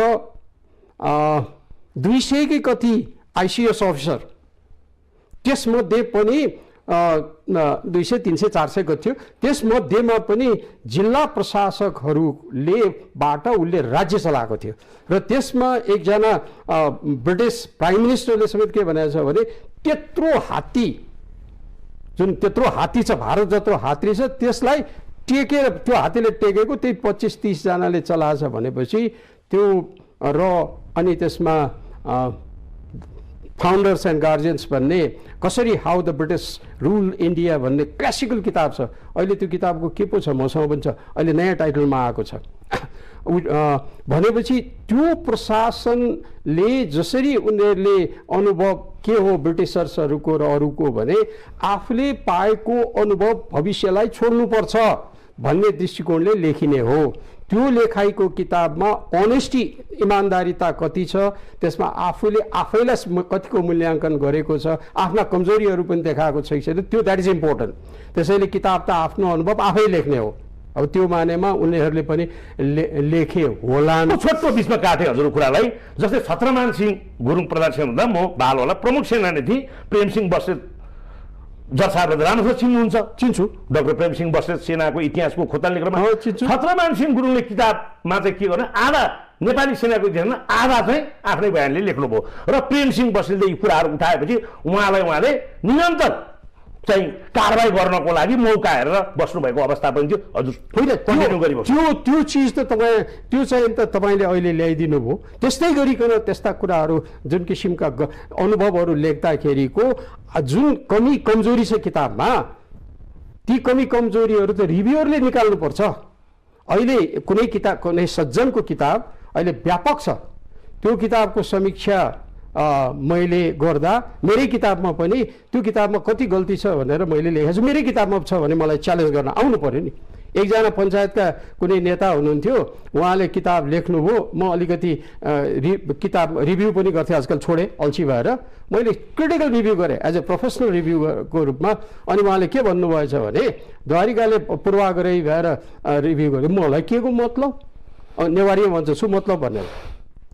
200 कि कति आइसिएस अफिसर, त्यसमध्ये पनि 200, 300, 400 को थियो। त्यसमध्येमा पनि जिल्ला प्रशासकहरूलेबाट उसले राज्य चलाएको थियो र त्यसमा एकजना ब्रिटिस प्राइम मिनिस्टरले समेत के भनेको छ भने त्यत्रो हात्ती छ, भारत जत्रो हात्ती छ, त्यसलाई टेकेर त्यो हात्तीले टेकेको त्यही 25-30 जनाले चलाएछ भनेपछि त्यो र अनि त्यसमा फाउन्डर्स एन्ड गार्जियन्स भन्ने कसरी how the British rule India भन्ने क्लासिकल किताब छ। अहिले त्यो किताबको के पो छ, मसँग पनि छ, अहिले नयाँ टाइटलमा आएको छ। भनेपछि त्यो प्रशासनले जसरी उनीहरूले अनुभव के हो ब्रिटिसर्सहरूको र अरूको भने आफूले पाएको अनुभव भविष्यलाई छोड्नुपर्छ भन्ने दृष्टिकोणले लेखिने हो। त्यो लेखाइको किताबमा अनेस्टी इमान्दारिता कति छ, त्यसमा आफूले आफैलाई कतिको मूल्याङ्कन गरेको छ, आफ्ना कमजोरीहरू पनि देखाएको छ, त्यो द्याट इज इम्पोर्टेन्ट। त्यसैले किताब त आफ्नो अनुभव आफै लेख्ने हो। अब त्यो मानेमा उनीहरूले पनि लेखे होला। छोटो बिचमा काटे हजुर कुरालाई, जस्तै छत्रमान सिंह गुरुङ प्रधान सेना हुँदा म बालवाला प्रमुख सेनानी थिएँ, प्रेमसिंह बस्नेत जज साहबले राम्रोसँग चिन्नुहुन्छ, चिन्छु। डाक्टर प्रेमसिंह बस्नेत सेनाको इतिहासको खोतान लेख्नमा छत्रमान सिंह गुरुङले किताबमा चाहिँ के गर्ने आधा नेपाली सेनाको इतिहासमा आधा चाहिँ आफ्नै बयानले लेख्नुभयो र प्रेमसिंह बस्नेतले यी कुराहरू उठाएपछि उहाँले निरन्तर चाहिँ कारबाही गर्नको लागि मौका हेरेर बस्नुभएको अवस्था पनि थियो। हजुर त्यो चिज त त्यो चाहिँ त तपाईँले अहिले ल्याइदिनु भयो। त्यस्तै गरिकन त्यस्ता कुराहरू जुन किसिमका अनुभवहरू लेख्दाखेरिको जुन कमी कमजोरी छ किताबमा, ती कमी कमजोरीहरू त रिभ्युअरले निकाल्नुपर्छ। अहिले कुनै किताब, कुनै सज्जनको किताब अहिले व्यापक छ, त्यो किताबको समीक्षा मैले गर्दा मेरै किताबमा पनि त्यो किताबमा कति गल्ती छ भनेर मैले लेखेको छु। मेरै किताबमा छ भने मलाई च्यालेन्ज गर्न आउनु पर्यो नि। एकजना पञ्चायतका कुनै नेता हुनुहुन्थ्यो, उहाँले किताब लेख्नुभयो, म अलिकति किताब रिभ्यू पनि गर्थेँ, आजकल छोडेँ अल्छी भएर। मैले क्रिटिकल रिभ्यू गरेँ एज ए प्रोफेसनल रिभ्यूको रूपमा। अनि उहाँले के भन्नुभएछ भने द्वारिकाले पूर्वाग्रही भएर रिभ्यू गरेँ। मलाई के को मतलब, नेवारीमा भन्छ छु मतलब भनेर।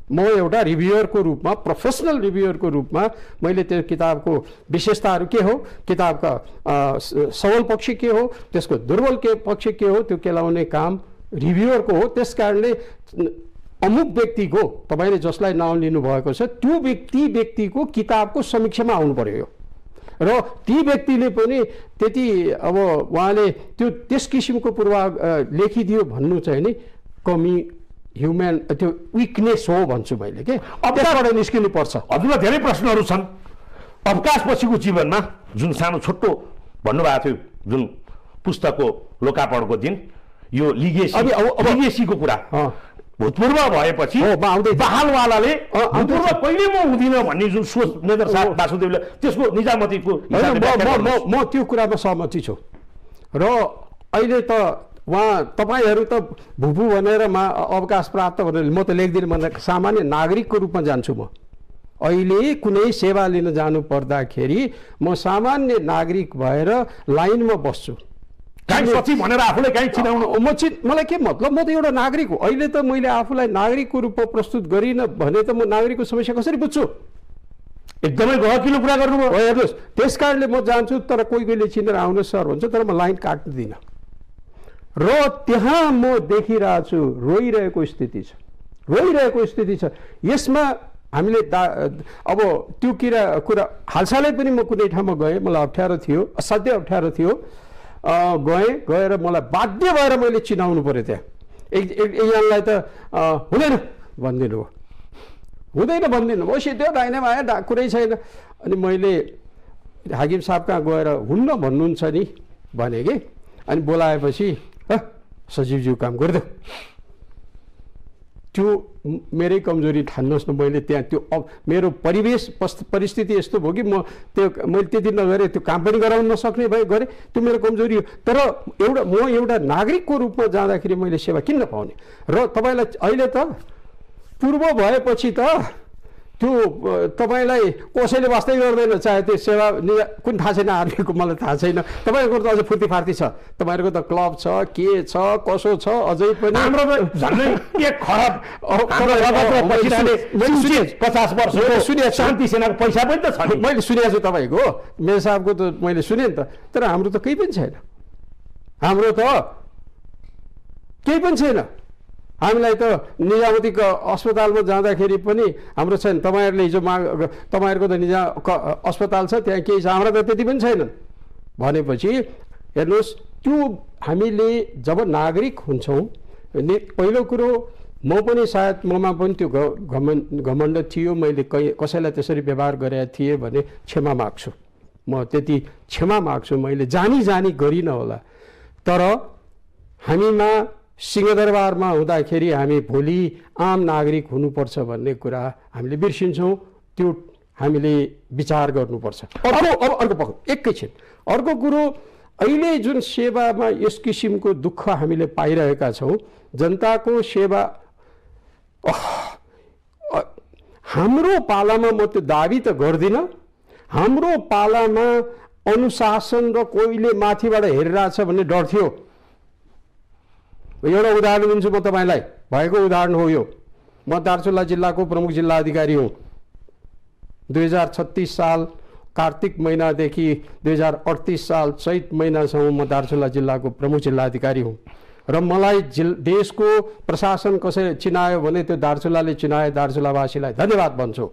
म एउटा रिभ्युअरको रूपमा, प्रोफेसनल रिभ्युअरको रूपमा मैले त्यो किताबको विशेषताहरू के हो, किताबका सबल पक्ष के हो, त्यसको दुर्बल पक्ष के हो, त्यो केलाउने काम रिभ्युअरको हो। त्यस कारणले अमुक व्यक्तिको, तपाईँले जसलाई नाम लिनुभएको छ त्यो व्यक्तिको किताबको समीक्षामा आउनु पर्यो र ती व्यक्तिले पनि त्यति अब उहाँले त्यस किसिमको लेखिदियो भन्नु चाहिँ नि कमी, ह्युमन त्यो विकनेस हो भन्छु मैले के। अवकाशबाट निस्किनु पर्छ। हजुरलाई धेरै प्रश्नहरू छन्। अवकाशपछिको जीवनमा जुन सानो छोटो भन्नुभएको थियो, जुन पुस्तकको लोकार्पणको दिन, यो लिगेसीको कुरा भूतपूर्व भएपछि बहालवालाले भूतपूर्व कहिले म हुँदिनँ भन्ने जुन सोच मेजर साहब वासुदेवले, त्यसको निजामतीको म त्यो कुरामा सहमति छु। र अहिले त तपाईँहरू त भुभु भनेर अवकाश प्राप्त भनेर म त लेख्दिनँ भनेर सामान्य नागरिकको रूपमा जान्छु। म अहिले कुनै सेवा लिन जानु पर्दाखेरि म सामान्य नागरिक भएर लाइनमा बस्छु। भनेर आफूलाई कहीँ चिनाउनु मलाई के मतलब, म त एउटा नागरिक हो। अहिले त मैले आफूलाई नागरिकको रूपमा प्रस्तुत गरिनँ भने त म नागरिकको समस्या कसरी बुझ्छु? एकदमै गहकिलो कुरा गर्नुभयो। हेर्नुहोस्, त्यस कारणले म जान्छु, तर कोही चिनेर आउनुहोस् सर भन्छ, तर म लाइन काट्दिनँ। र त्यहाँ म देखिरहेको छु रोइरहेको स्थिति छ। यसमा हामीले अब त्यो कुरा हालसालै पनि म कुनै ठाउँमा गएँ, मलाई अप्ठ्यारो थियो, असाध्य अप्ठ्यारो थियो। गएर मलाई बाध्य भएर मैले चिनाउनु पऱ्यो। त्यहाँ एकजनालाई त हुँदैन भनिदिनु हो, हुँदैन भनिदिनु भयो, सिधै दाहिनेमा आयो, कुरै छैन। अनि मैले हाकिम साहब कहाँ गएर हुन्न भन्नुहुन्छ नि भने कि, अनि बोलाएपछि सचिवज्यू काम गरिदेऊ। त्यो मेरै कमजोरी ठान्नुहोस् न। मैले त्यहाँ त्यो मेरो परिस्थिति यस्तो भयो कि मैले त्यति नगरेँ, त्यो काम पनि गराउन नसक्ने भए गरेँ। त्यो मेरो कमजोरी हो। तर म एउटा नागरिकको रूपमा जाँदाखेरि मैले सेवा किन नपाउने? र तपाईँलाई अहिले त पूर्व भएपछि त त्यो तपाईँलाई कसैले वास्तै गर्दैन, चाहे त्यो सेवा कुन थाहा छैन, आर्मीको मलाई थाहा छैन। तपाईँहरूको त अझ फुर्तीफार्ती छ, तपाईँहरूको त क्लब छ, के छ, कसो छ, अझै पनि हाम्रो झन्डै एक खरब 50 वर्ष शान्ति सेनाको पैसा पनि त छ। मैले सुनेको छु तपाईँको, मेरो साहबको त मैले सुनेँ नि त। तर हाम्रो त केही पनि छैन, हाम्रो त केही पनि छैन। हामीलाई त निजामतीको अस्पतालमा जाँदाखेरि पनि हाम्रो छैन। तपाईँहरूले हिजो तपाईँहरूको त अस्पताल छ, त्यहाँ केही छ, हाम्रो त त्यति पनि छैनन् भनेपछि हेर्नुहोस्, त्यो हामीले जब नागरिक हुन्छौँ, पहिलो कुरो म पनि सायद ममा पनि त्यो घमण्ड थियो, मैले कसैलाई त्यसरी व्यवहार गरेका थिएँ भने क्षमा माग्छु। म त्यति क्षमा माग्छु, मैले जानी गरिनँ होला। तर हामीमा सिंहदरबारमा हुँदाखेरि हामी भोलि आम नागरिक हुनुपर्छ भन्ने कुरा हामीले बिर्सिन्छौँ। त्यो हामीले विचार गर्नुपर्छ। अर्को पक्ष एकैछिन अर्को कुरो, अहिले जुन सेवामा यस किसिमको दुःख हामीले पाइरहेका छौँ, जनताको सेवा हाम्रो पालामा, म त्यो दाबी त गर्दिनँ, हाम्रो पालामा अनुशासन र कोहीले माथिबाट हेरिरहेछ भन्ने डर थियो। एउटा उदाहरण दिन्छु म तपाईँलाई, भएको उदाहरण हो यो। म दार्चुला जिल्लाको प्रमुख जिल्ला अधिकारी हुँ। 2036 साल कार्तिक महिनादेखि 2038 साल चैत महिनासम्म म दार्चुला जिल्लाको प्रमुख जिल्ला अधिकारी हुँ। र मलाई देशको प्रशासन कसैले चिनायो भने त्यो दार्चुलाले चिनायो, दार्चुलावासीलाई धन्यवाद भन्छु।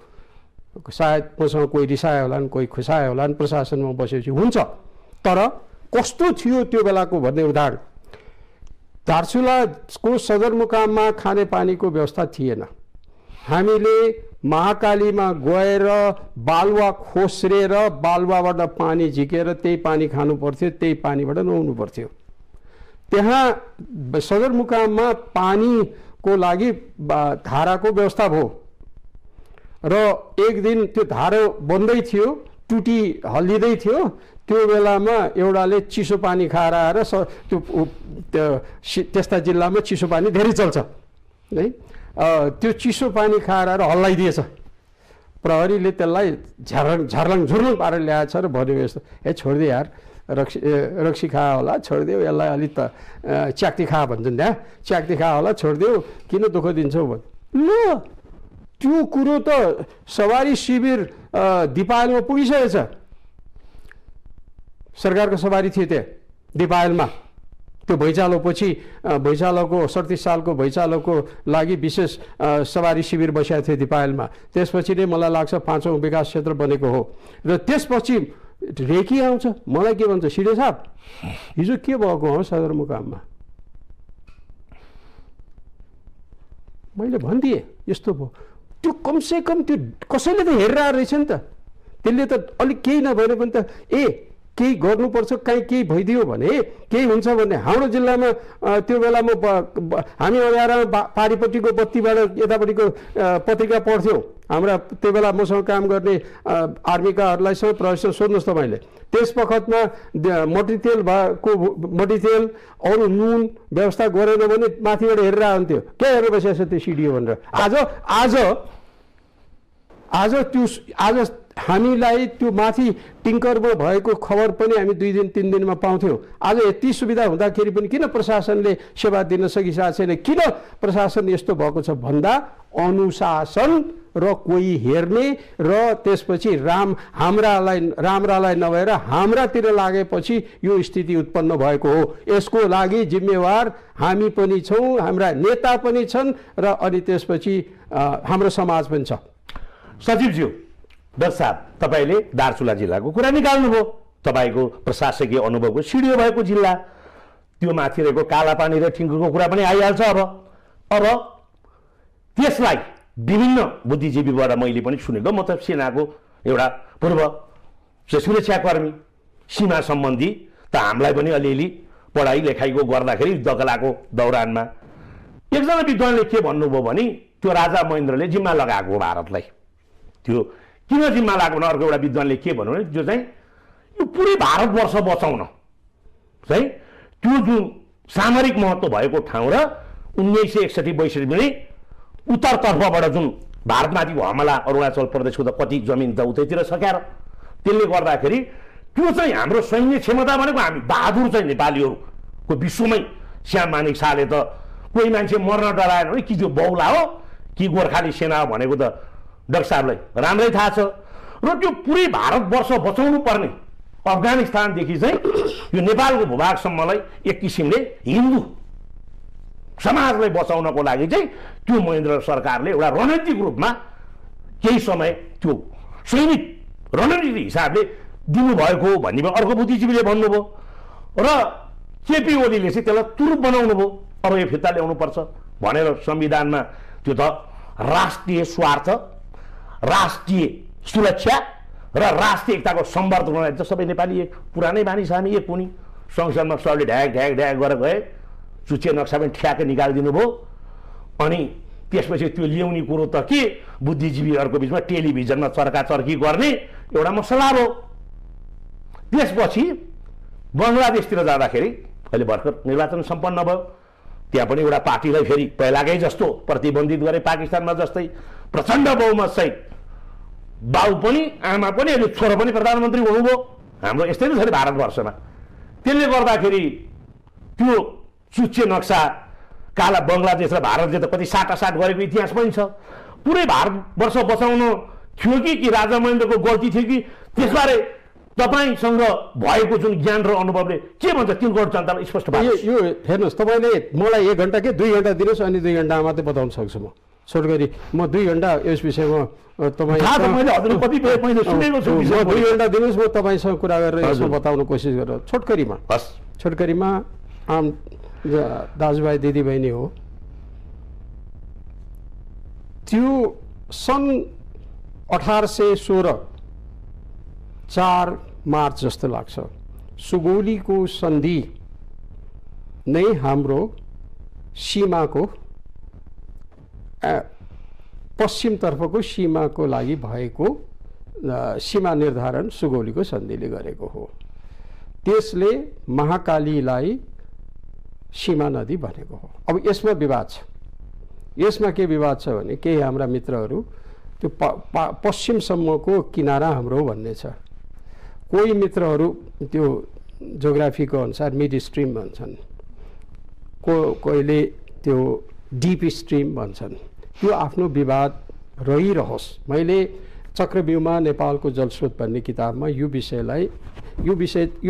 सायद मसँग कोही रिसायो होलान्, कोही खुसायो होलान्, प्रशासनमा बसेपछि हुन्छ। तर कस्तो थियो त्यो बेलाको भन्ने उदाहरण, दार्चुलाको सदरमुकाममा खानेपानीको व्यवस्था थिएन। हामीले महाकालीमा गएर बालुवा खोस्रेर बालुवाबाट पानी झिकेर त्यही पानी खानु पर्थ्यो, त्यही पानीबाट नुहाउनु पर्थ्यो। त्यहाँ सदरमुकाममा पानीको लागि धाराको व्यवस्था भयो र एक दिन त्यो धारा बन्दै थियो, टुटी हल्लिँदै थियो, त्यो बेलामा एउटाले चिसो पानी खाएर आएर त्यस्ता जिल्लामा चिसो पानी धेरै चल्छ है। त्यो चिसो पानी खाएर आएर हल्लाइदिएछ, प्रहरीले त्यसलाई झर्लङ झुर्लङ पारेर ल्याएछ र भन्यो यस्तो, ए छोडिदियो यार, रक्सी खायो होला छोडिदियो, यसलाई अलिक त च्याक्ती खा भन्छन् त्यहाँ, च्याक्ती खा होला छोडिदियो, किन दुःख दिन्छौ भन्। ल त्यो कुरो त सवारी शिविर दिपायलमा पुगिसकेको छ, सरकारको सवारी थियो त्यहाँ दिपायलमा। त्यो भुइँचालोपछि भुइँचालोको 37 सालको भुइँचालोको लागि विशेष सवारी शिविर बसेको थियो दिपायलमा। त्यसपछि नै मलाई लाग्छ 5औं विकास क्षेत्र बनेको हो। र त्यसपछि रेकी आउँछ, मलाई के भन्छ, सिडे साहब हिजो के भएको हो सदरमुकाममा? मैले भनिदिएँ यस्तो भयो। त्यो कमसेकम त्यो कसैले त हेरिरहेको रहेछ नि त, त्यसले त अलिक केही नभएर पनि त केही गर्नुपर्छ, काहीँ केही भइदियो भने केही हुन्छ भने। हाम्रो जिल्लामा त्यो बेलामा हामी अँध्यारामा पारिपट्टिको बत्तीबाट यतापट्टिको पत्रिका पढ्थ्यौँ। हाम्रा त्यो बेला मसँग काम गर्ने आर्मीकाहरूलाई सब प्रश्न सोध्नुहोस् तपाईँले। त्यस बखतमा मट्टीतेल मट्टीतेल अरू नुन व्यवस्था गरेन भने माथिबाट हेरेर आउँथ्यो, के हेरेर बसेको छ त्यो सिडिओ भनेर। आज हामीलाई त्यो माथि टिङ्करमा भएको खबर पनि हामी 2 दिन 3 दिनमा पाउँथ्यौँ। आज यति सुविधा हुँदाखेरि पनि किन प्रशासनले सेवा दिन सकिसकेको छैन? किन प्रशासन यस्तो भएको छ भन्दा अनुशासन र कोही हेर्ने र त्यसपछि राम्रालाई नभएर हाम्रातिर लागेपछि यो स्थिति उत्पन्न भएको हो। यसको लागि जिम्मेवार हामी पनि छौँ, हाम्रा नेता पनि छन् र अनि त्यसपछि हाम्रो समाज पनि छ। सचिवज्यू, दर्श साहब, तपाईँले दार्चुला जिल्लाको कुरा निकाल्नुभयो, तपाईँको प्रशासकीय अनुभवको सिडिओ भएको जिल्ला, त्यो माथि रहेको कालापानी र ठिङ्गुको कुरा पनि आइहाल्छ। अब त्यसलाई विभिन्न बुद्धिजीवीबाट मैले पनि सुनेको, म त सेनाको एउटा पूर्व सुरक्षाकर्मी, सीमा सम्बन्धी त हामीलाई पनि अलिअलि पढाइ लेखाइको गर्दाखेरि युद्धकलाको दौरानमा एकजना विद्वानले के भन्नुभयो भने त्यो राजा महेन्द्रले जिम्मा लगाएको भारतलाई। त्यो किन जिम्मा लाग्यो भने अर्को एउटा विद्वानले के भन्नु भने जो चाहिँ यो पुरै भारतवर्ष बचाउन चाहिँ त्यो जुन सामरिक महत्त्व भएको ठाउँ र 1961-62 में उत्तरतर्फबाट जुन भारतमाथिको हमला अरुणाचल प्रदेशको त कति जमिन त उतैतिर सकाएर त्यसले गर्दाखेरि त्यो चाहिँ हाम्रो सैन्य क्षमता भनेको हामी बहादुर चाहिँ नेपालीहरूको विश्वमै श्याम मानिक शाहले त कोही मान्छे मर्न डराएन भने कि त्यो बौला हो कि गोर्खाली सेना हो भनेको त डाक्टर साहबलाई राम्रै थाहा छ। र त्यो पुरै भारतवर्ष बचाउनु पर्ने अफगानिस्तानदेखि चाहिँ यो नेपालको भूभागसम्मलाई एक किसिमले हिन्दू समाजलाई बचाउनको लागि चाहिँ त्यो महेन्द्र सरकारले एउटा रणनीतिक रूपमा केही समय त्यो सैनिक रणनीति हिसाबले दिनुभएको भन्ने अर्को बुद्धिजीवीले भन्नुभयो र केपी ओलीले चाहिँ त्यसलाई तुरुप बनाउनु भयो। अब यो फिर्ता ल्याउनुपर्छ भनेर संविधानमा त्यो त राष्ट्रिय स्वार्थ, राष्ट्रिय सुरक्षा र राष्ट्रिय एकताको सम्वर्धन त सबै नेपाली एक पुरानै मानिस हामी एक हुने। संसदमा सबले ढ्याक ढ्याक ढ्याक गरेर गए, सूच्य नक्सा पनि ठ्याक्कै निकालिदिनु भयो। अनि त्यसपछि त्यो ल्याउने कुरो त के बुद्धिजीवीहरूको बिचमा टेलिभिजनमा चर्काचर्की गर्ने एउटा मसला हो। त्यसपछि बङ्गलादेशतिर जाँदाखेरि अहिले भर्खर निर्वाचन सम्पन्न भयो, त्यहाँ पनि एउटा पार्टीलाई फेरि पहिलाकै जस्तो प्रतिबन्धित गरे, पाकिस्तानमा जस्तै प्रचण्ड बहुमत सहित बाउ पनि आमा पनि अनि छोरो पनि प्रधानमन्त्री हुनुभयो। हाम्रो यस्तै नै छ नि भारतवर्षमा। त्यसले गर्दाखेरि त्यो सूच्य नक्सा काला बङ्गलादेश र भारतले त कति साटासाट गरेको इतिहास पनि छ। पुरै भारतवर्ष बचाउन थियो कि राजा महेन्द्रको गल्ती थियो कि त्यसबारे तपाईँसँग भएको जुन ज्ञान र अनुभवले के भन्छ तिनको जनतालाई स्पष्ट पार्छ? यो हेर्नुहोस्, तपाईँले मलाई 1 घण्टा के 2 घण्टा दिनुहोस्, अनि 2 घण्टा मात्रै बताउन सक्छु म। छोट गरी म 2 घण्टा यस विषयमा तपाईँ 2 घण्टा दिनुहोस्, म तपाईँसँग कुरा गरेर यसो बताउन कोसिस गरेर छोटकरीमा आम दाजुभाइ दिदीबहिनी हो। त्यो सन् 1816 4 मार्च जस्तो लाग्छ, सुगौलीको सन्धि नै हाम्रो सीमाको पश्चिमतर्फको सीमाको लागि भएको सीमा निर्धारण सुगौलीको सन्धिले गरेको हो। त्यसले महाकालीलाई सीमा नदी भनेको हो। अब यसमा विवाद छ। यसमा के विवाद छ भने केही हाम्रा मित्रहरू त्यो पश्चिमसम्मको किनारा हाम्रो भन्ने छ, कोही मित्रहरू त्यो जोग्राफीको अनुसार मिड स्ट्रिम भन्छन्, कोहीले त्यो डिप स्ट्रिम भन्छन्। त्यो आफ्नो विवाद रहिरहोस्। मैले चक्रव्यूहमा नेपालको जलस्रोत भन्ने किताबमा यो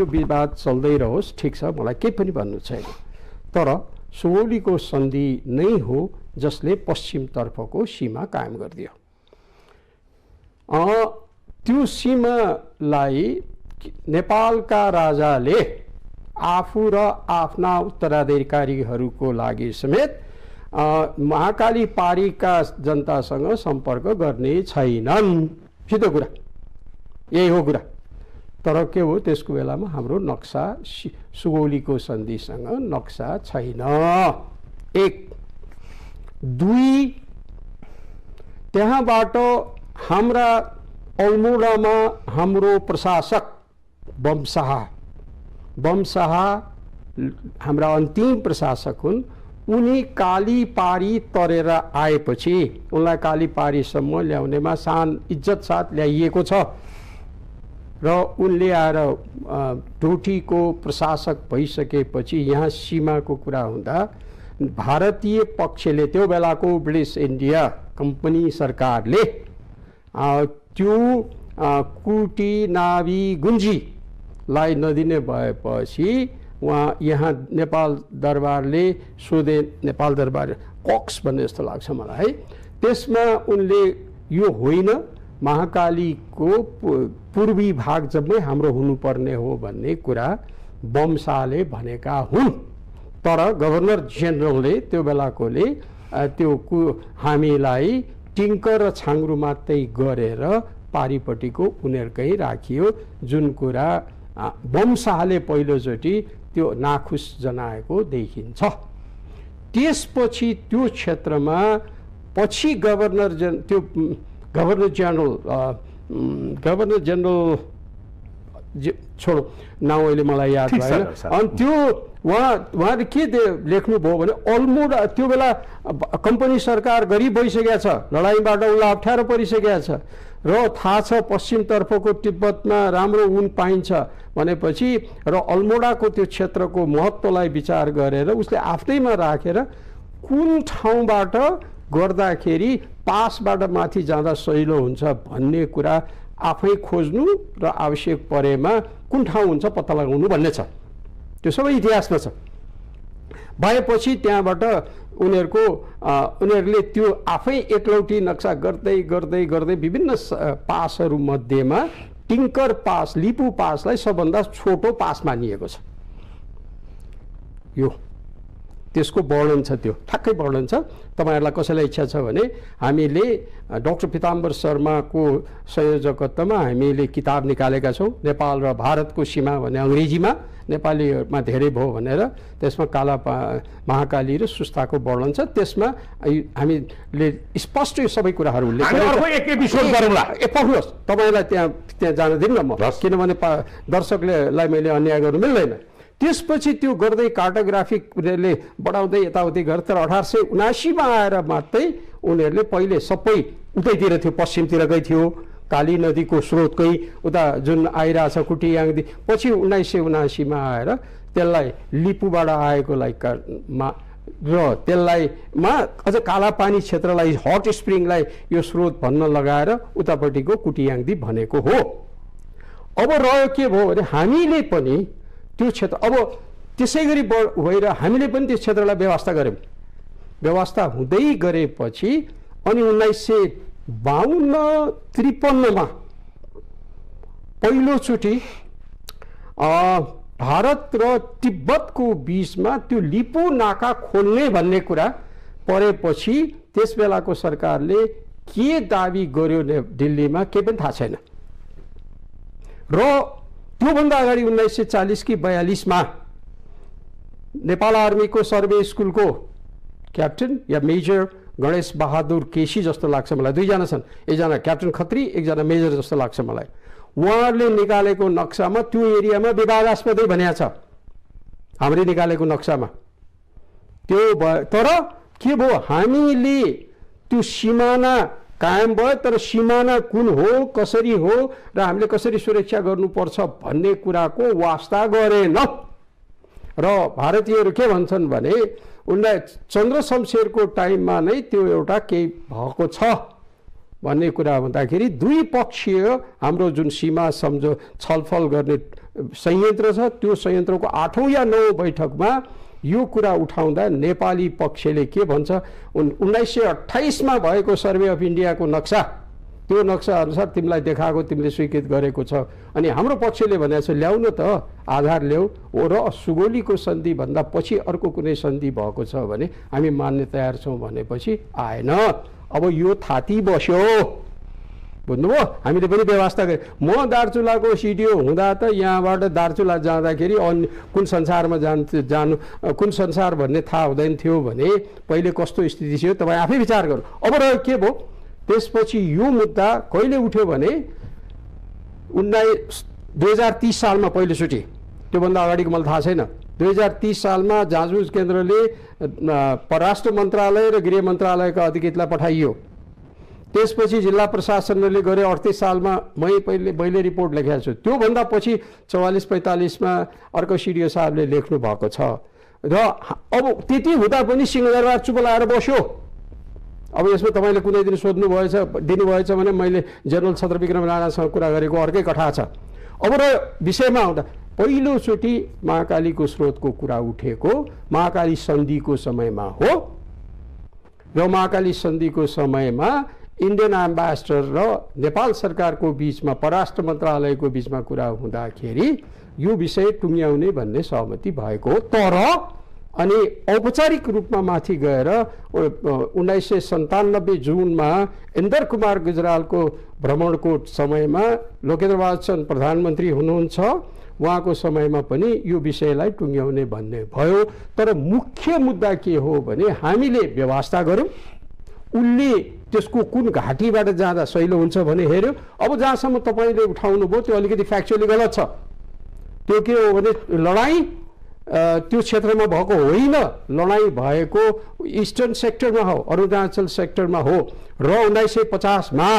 विवाद चल्दै रहोस्, ठिक छ, मलाई केही पनि भन्नु छैन। तर सुगौलीको सन्धि नै हो जसले पश्चिमतर्फको सीमा कायम गरिदियो। त्यो सीमालाई नेपालका राजाले आफू र आफ्ना उत्तराधिकारीहरूको लागि समेत महाकाली पारीका जनतासँग सम्पर्क गर्ने छैनन्। सिधो कुरा यही हो कुरा। तर के हो, त्यसको बेलामा हाम्रो नक्सा सुगौलीको सन्धिसँग नक्सा छैन। 1 2 त्यहाँबाट हाम्रा अल्मोडामा हाम्रो प्रशासक बमशाह हाम्रा अन्तिम प्रशासक हुन्। उनी काली पारी तरेर आएपछि उनलाई काली पारीसम्म ल्याउनेमा इज्जत साथ ल्याइएको छ र उनले आएर डोटीको प्रशासक भइसकेपछि यहाँ सीमाको कुरा हुँदा भारतीय पक्षले, त्यो बेलाको ब्रिटिस इन्डिया कम्पनी सरकारले त्यो कुटी नाभी गुन्जीलाई नदिने भएपछि यहाँ नेपाल दरबारले सोधे, नेपाल दरबार कक्स भन्ने जस्तो लाग्छ मलाई है। त्यसमा उनले यो होइन, महाकालीको पूर्वी भाग जम्मै हाम्रो हुनुपर्ने हो भन्ने कुरा बमशाहले भनेका हुन्। तर गभर्नर जेनरलले त्यो बेलाकोले त्यो हामीलाई टिङ्कर र छाङ्रु मात्रै गरेर पारिपट्टिको उनीहरूकै राखियो, जुन कुरा बमशाहले पहिलोचोटि त्यो नाखुस जनाएको देखिन्छ। त्यसपछि त्यो क्षेत्रमा पछि गभर्नर जेनरल छोडो नाउँ अहिले मलाई याद भएन। अनि त्यो उहाँले के लेख्नुभयो भने अल्मोडा त्यो बेला कम्पनी सरकार गरिब भइसकेको छ, लडाइँबाट उसलाई अप्ठ्यारो परिसकेको छ र थाहा छ पश्चिमतर्फको तिब्बतमा राम्रो ऊन पाइन्छ भनेपछि र अल्मोडाको त्यो क्षेत्रको महत्त्वलाई विचार गरेर उसले आफ्नैमा राखेर कुन ठाउँबाट गर्दाखेरि पासबाट माथि जाँदा सजिलो हुन्छ भन्ने कुरा आफै खोज्नु र आवश्यक परेमा कुन ठाउँ हुन्छ पत्ता लगाउनु भन्ने छ। त्यो सबै इतिहासमा छ। भएपछि त्यहाँबाट उनीहरूले त्यो आफै एकलौटी नक्सा गर्दै गर्दै गर्दै विभिन्न पासहरू मध्येमा टिङ्कर पास, लिपु पासलाई सबभन्दा छोटो पास मानिएको छ। यो त्यसको वर्णन छ, त्यो ठ्याक्कै वर्णन छ। तपाईहरुलाई कसैलाई इच्छा छ भने हामीले डाक्टर पिताम्बर शर्माको संयोजकत्वमा हामीले किताब निकालेका छौँ, नेपाल र भारतको सीमा भन्ने अंग्रेजीमा, नेपालीमा धेरै भयो भनेर। त्यसमा काला महाकाली र सुस्ताको वर्णन छ। त्यसमा हामीले स्पष्ट यो सबै कुराहरू उल्लेख पढ्नुहोस्। तपाईलाई त्यहाँ जान दिनु न म, किनभने दर्शकलाई मैले अन्याय गर्नु मिल्दैन। त्यसपछि त्यो गर्दै कार्टोग्राफीले बढाउँदै यताउति गर्दै तर 1879 मा आएर मात्रै उनीहरूले पहिले सबै उतैतिर थियो, पश्चिमतिरकै थियो, काली नदीको स्रोतकै उता जुन आइरहेछ कुटियाङदी। पछि 1979 मा आएर त्यसलाई लिपुबाट आएकोलाई र त्यसलाई अझ कालापानी क्षेत्रलाई, हट स्प्रिङलाई यो स्रोत भन्न लगाएर उतापट्टिको कुटियाङदी भनेको हो। अब रह्यो के भयो भने हामीले पनि त्यो क्षेत्र अब त्यसै गरी भएर हामीले पनि त्यो क्षेत्रलाई व्यवस्था गर्यौँ। व्यवस्था हुँदै गरेपछि अनि 1952-53 मा पहिलोचोटि भारत र तिब्बतको बीचमा त्यो लिपु नाका खोल्ने भन्ने कुरा परेपछि त्यस बेलाको सरकारले के दाबी गर्यो दिल्लीमा केही पनि थाहा छैन। र त्योभन्दा अगाडि 1940 कि 42 मा नेपाल आर्मीको सर्वे स्कुलको क्याप्टेन या मेजर गणेश बहादुर केसी जस्तो लाग्छ मलाई, दुईजना छन्, एकजना क्याप्टेन खत्री, एकजना मेजर जस्तो लाग्छ मलाई। उहाँहरूले निकालेको नक्सामा त्यो एरियामा विवादास्पदै भनिएको छ हामीले निकालेको नक्सामा त्यो तर के भयो हामीले त्यो सिमाना कायम भयो तर सिमाना कुन हो कसरी हो र हामीले कसरी सुरक्षा गर्नुपर्छ भन्ने कुराको वास्ता गरेन र भारतीयहरू के भन्छन् भने उनलाई चन्द्र शमशेरको टाइममा नै त्यो एउटा केही भएको छ भन्ने कुरा हुँदाखेरि दुई पक्षीय हाम्रो जुन सीमा सम्झो छलफल गर्ने संयन्त्र छ त्यो संयन्त्रको 8औं या 9औं बैठकमा यो कुरा उठाउँदा नेपाली पक्षले के भन्छ 1928 मा भएको सर्वे अफ इन्डियाको नक्सा त्यो नक्सा अनुसार तिमीलाई देखाएको तिमीले स्वीकृत गरेको छ अनि हाम्रो पक्षले भनेको छ ल्याउन त आधार ल्याऊ र सुगोलीको सन्धि भन्दा पछि अर्को कुनै सन्धि भएको छ भने हामी मान्ने तयार छौं भनेपछि आएन अब यो थाती बस्यो बुझ्नुभयो हामीले पनि व्यवस्था गरे म दार्चुलाको सिडिओ हुँदा त यहाँबाट दार्चुला जाँदाखेरि कुन संसारमा जानु कुन संसार भन्ने थाहा हुँदैन थियो भने पहिले कस्तो स्थिति थियो तपाईँ आफै विचार गर्नु अब रह्यो के भयो त्यसपछि यो मुद्दा कहिले उठ्यो भने 2030 सालमा पहिलोचोटि त्योभन्दा अगाडिको मलाई थाहा छैन 2030 सालमा जाँचबुझ केन्द्रले परराष्ट्र मन्त्रालय र गृह मन्त्रालयका अधिकृतलाई पठाइयो त्यसपछि जिल्ला प्रशासनले गरे 38 सालमा मैले रिपोर्ट लेखेको छु त्योभन्दा पछि 44-45 मा अर्को सिडिओ साहबले लेख्नु भएको छ र अब त्यति हुँदा पनि सिंहदरबार चुप लाएर बस्यो अब यसमा तपाईले कुनै दिन सोध्नु भएछ दिनुभएछ भने मैले जनरल छत्रविक्रम राणासँग कुरा गरेको अर्कै कथा छ अब र विषयमा आउँदा पहिलोचोटि महाकालीको स्रोतको कुरा उठेको महाकाली सन्धिको समयमा हो र महाकाली सन्धिको समयमा इन्डियन एम्बेसडर र नेपाल सरकारको बीचमा परराष्ट्र मन्त्रालयको बीचमा कुरा हुँदाखेरि यो विषय टुङ्ग्याउने भन्ने सहमति भएको हो तर अनि औपचारिक रूपमा माथि गएर 1997 जुनमा इन्द्र कुमार गुजरालको भ्रमणको समयमा लोकेन्द्र बहादुर चन्द प्रधानमन्त्री हुनुहुन्छ उहाँको समयमा पनि यो विषयलाई टुङ्ग्याउने भन्ने भयो तर मुख्य मुद्दा के हो भने हामीले व्यवस्था गर्यौं उनले त्यसको कुन घाटीबाट जाँदा सहिलो हुन्छ भने हेर्यो अब जहाँसम्म तपाईले उठाउनु भयो त्यो अलिकति फ्याक्चुअली गलत छ त्यो के हो भने लडाई त्यो क्षेत्रमा भएको होइन लडाई भएको इस्टर्न सेक्टरमा हो अरुणाचल सेक्टरमा हो र 1950 मा